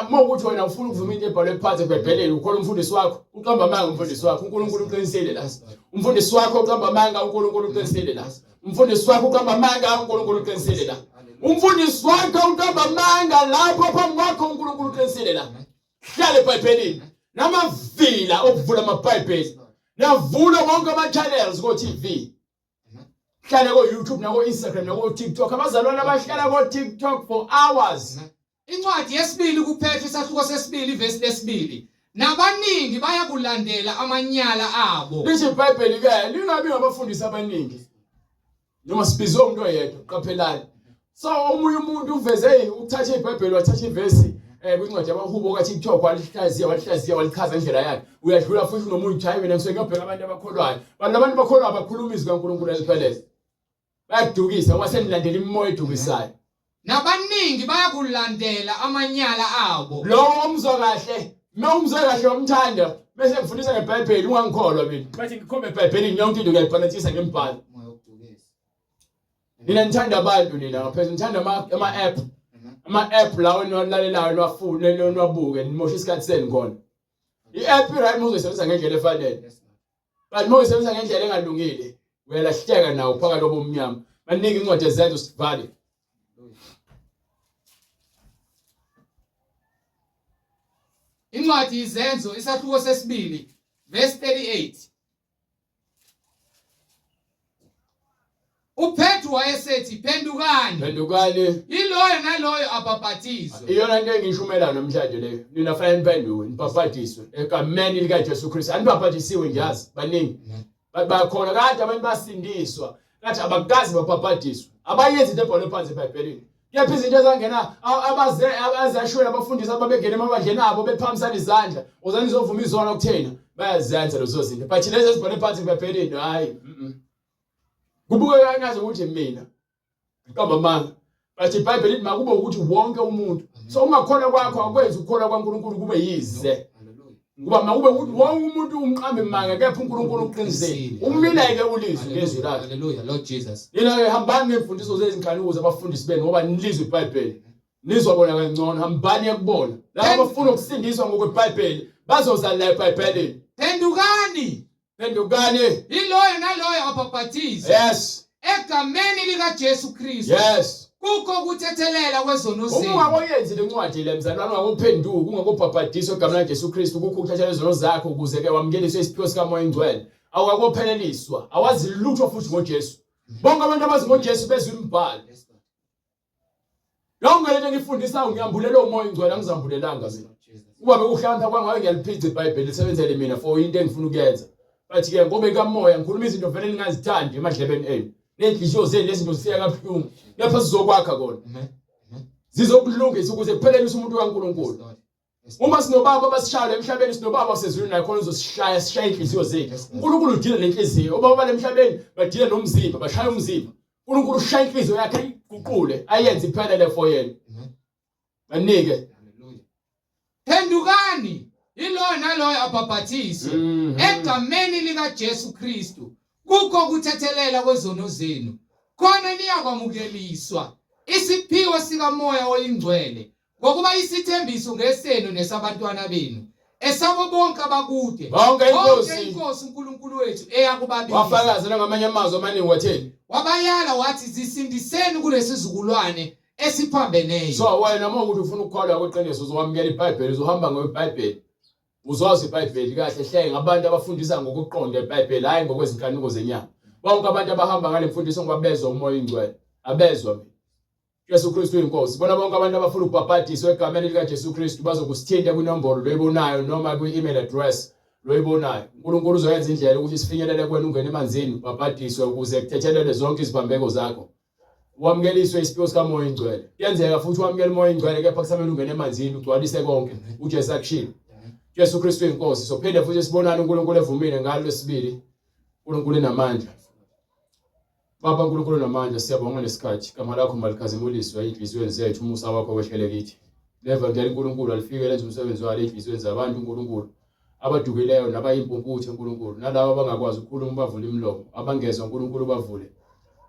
[SPEAKER 2] Uma ukuthi wena ufuna ukuvuma into ebhalwe phansi eBhayibhelini ukholwa umfundisi wakho, uqamba amanga umfundisi wakho, uNkulunkulu uqinisile la. Umfundisi wakho uqamba amanga, uNkulunkulu uqinisile la. Umfundisi wakho uqamba amanga, uNkulunkulu uqinisile la. Umfundisi wakho uqamba amanga lapho phambi kwakho, uNkulunkulu uqinisile la. Hlala eBhayibhelini. Namavila okuvula amaBhayibheli. Navula wonke ama-channels ko-TV. Hlale ko-YouTube nako-Instagram nako-TikTok. Abazalwane abahlala ko-TikTok for hours.
[SPEAKER 1] Incwadi yesibili kuPetru isahluko sesibili ivesi lesibili. Nabaningi bayakulandela amanyala abo.
[SPEAKER 2] Lithi iBhayibheli ke lingabi ngabafundisi abaningi. Noma sibizwe umuntu oyedwa, qaphelani. So omunye umuntu uveze ukuthatha iBhayibheli wathatha ivesi kwincwadi yabahubo kaTikTok walihlaziya walihlaziya walichaza indlela yakhe. Uyadlula futhi nomunye uthi hayi mina ngisuke ngiyobheka abantu abakholwayo. Bantu abantu bakholwayo bakhuluma izwi kaNkulunkulu eliphelele. Bayadukisa ngoba senilandela imimoya edukisayo.
[SPEAKER 1] Nabaningi bayakulandela amanyala abo.
[SPEAKER 2] Lowo omzwa kahle, uma umzwe kahle wamthanda, bese ngifundisa ngeBhayibheli ungangikholwa mina. Bathi ngikhombe eBhayibhelini yonke into ngiyayibhalansisa ngembhalo. Nina nithanda abantu nina ngaphezulu nithanda ama-app. Ama-app lawo eniwalalelayo niwafune niwabuke nimosha isikhathi senu khona. I-app i-right uma uzoyisebenzisa ngendlela efanele. But uma uyisebenzisa ngendlela engalungile uyalahleka nawo phakathi kobumnyama. Baningi incwadi ezenzo sivale.
[SPEAKER 1] Incwadi izenzo isahluko sesibili verse 38. UPetru wayesethi phendukani.
[SPEAKER 2] Phendukani.
[SPEAKER 1] Yiloyo naloyo abhabhatizwe.
[SPEAKER 2] Iyona into engishumela namhlanje leyo. Nina fanele niphenduke, nibhabhatiswe egameni likaJesu Kristu. Anibhabhatisiwe ngiyazi baningi. Bakhona kade abantu basindiswa. Kathi abakazi babhabhatiswe. Abayenzi into ebhalwe phansi eBhayibhelini. Kepha izinto ezangena abaze azashwela abafundisi ababengena emabandleni abo bephamisana izandla. Uzani izovuma izona kuthina. Bayazenza lezo zinto. But lezi ezibhalwe phansi eBhayibhelini hayi. Kubukeka ngazi ukuthi mina ngiqamba amanga. But iBhayibheli lithi makube ukuthi wonke umuntu. So ungakholwa kwakho akwenzi ukukholwa kwaNkulunkulu kube yize. Ngoba makube ukuthi wonke umuntu umqambi manga kepha uNkulunkulu uqinisile. Umile-ke ulizwi ngezwi lakhe.
[SPEAKER 1] Hallelujah, Lord Jesus.
[SPEAKER 2] Nina-ke hambani ngemfundiso zezinkanuko zabafundisi benu ngoba nilizwe iBhayibheli. Nizwa bona kangcono, hambani ekubona. Laba abafuna ukusindiswa ngokweBhayibheli bazoza la eBhayibhelini.
[SPEAKER 1] Phendukani.
[SPEAKER 2] Phendukani.
[SPEAKER 1] Yiloyo naloyo abhabhathizwe.
[SPEAKER 2] Yes.
[SPEAKER 1] Egameni likaJesu Kristu.
[SPEAKER 2] Yes.
[SPEAKER 1] Kukho ukuthethelela kwezono zenu.
[SPEAKER 2] Uma ungakoyenzi le ncwadi le mzalwane ungakophenduki ungakobhabhadiswa egameni likaJesu Kristu kukho ukuthathela izono zakho ukuze ke wamukeliswe isiphiwo sikaMoya oNgcwele. Awukakopheleliswa, awazi lutho futhi ngoJesu. Bonke abantu abazi ngoJesu bezwa imibhalo. Yonke lento engiyifundisayo ngiyambulela uMoya oNgcwele angizambulelanga mina. Uba bekuhlakanipha kwangayo ngiyaliphica iBhayibheli lisebenzele mina for into engifuna ukuyenza. But ke ngoba ikamoya ngikhuluma izinto vele ningazithandi emadlebeni enu. Nenhliziyo zenu lezinto zifika kabuhlungu. Lapha sizokwakha kona. Zizokulungisa ukuze kuphelelise umuntu kaNkulunkulu. Uma sinobaba abasishaya emhlabeni sinobaba wasezulwini naye khona uzosishaya sishaye inhliziyo zethu. uNkulunkulu udile nenhliziyo. Obaba balemhlabeni badile nomzimba bashaya umzimba. uNkulunkulu ushaya inhliziyo yakhe ayiguqule ayenze iphelele for yena. Banike.
[SPEAKER 1] Phendukani yiloyo naloyo abhabhathiswe egameni likaJesu Kristu kukho ukuthethelela kwezono zenu khona niyakwamukeliswa isiphiwo sikaMoya oyiNgcwele Ngokuba isithembiso ngesenu nesabantwana benu, esabo bonke abakude,
[SPEAKER 2] Bonke
[SPEAKER 1] bonke
[SPEAKER 2] inkosi
[SPEAKER 1] inkosi uNkulunkulu wethu eyakubabiza.
[SPEAKER 2] wafakaza nangamanye amazwi amaningi watheni.
[SPEAKER 1] Wabayala wathi, zisindiseni kulesizukulwane esiphambeneyo.
[SPEAKER 2] So wena uma ukuthi ufuna ukukholwa kweqiniso uzowamukela iBhayibheli, uzohamba ngeBhayibheli. Uzowazi iBhayibheli kahle hle ngabantu abafundisa ngokuqonda iBhayibheli hhayi ngokwezinkanuko zenyama. Bonke abantu abahamba ngale mfundiso ngoba bezwa uMoya oNgcwele. Abezwa mina. Jesu Kristu uyinkosi. Bona bonke abantu abafuna ukubhabhadiswa egameni likaJesu Kristu bazokusithinta kwinombolo loyibonayo noma kwi-email address loyibonayo. uNkulunkulu uzoyenza indlela ukuthi sifinyelele kuwena ungene emanzini ubhabhadiswe ukuze kuthethelelwe zonke iziphambeko zakho. Wamukeliswe isiphiwo sikaMoya oNgcwele. Kuyenzeka futhi wamukele uMoya oNgcwele kepha kusamele ungene emanzini ugcwalise konke uJesu akushilo. Jesu Kristu uyinkosi. Sophinde futhi sibonane uNkulunkulu evumile ngalo lesibili. uNkulunkulu enamandla. Baba uNkulunkulu namandla, siyabonga lesikhathi. Igama lakho malikhazimuliswe ey'nhliziyweni zethu, umusa wakho wehlele kithi. Levangeli uNkulunkulu alifike lenze umsebenzi walo ey'nhliziyweni zabantu uNkulunkulu abadukileyo nabayimpumputhe uNkulunkulu nalabo abangakwazi ukukhuluma bavule imilomo, abangezwa uNkulunkulu bavule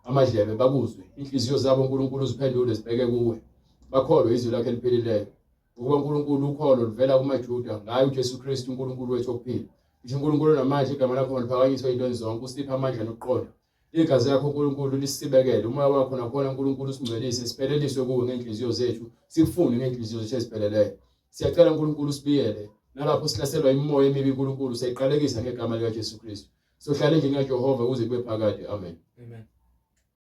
[SPEAKER 2] amadlebe bakuzwe, inhliziyo zabo uNkulunkulu uziphendule zibheke kuwe, bakholwe izwi lakho eliphilileyo. Ngokuba uNkulunkulu ukholo luvela kumaJuda ngaye uJesu Kristu uNkulunkulu wethu wokuphila. Ngisho uNkulunkulu onamandla igama lakho maliphakanyiswe ey'ntweni zonke usiphe amandla nokuqonda. Igazi lakho uNkulunkulu lisibekele umoya wakho nakhona uNkulunkulu usingcwelise sipheleliswe kuwe ngey'nhliziyo zethu sikufune ngey'nhliziyo zethu ezipheleleyo. Siyacela uNkulunkulu usibiyele nalapho sihlaselwa imimoya emibi uNkulunkulu siyayiqalekisa ngegama likaJesu Kristu. Sohlala endlini kaJehova kuze kube phakade. Amen.
[SPEAKER 1] Amen.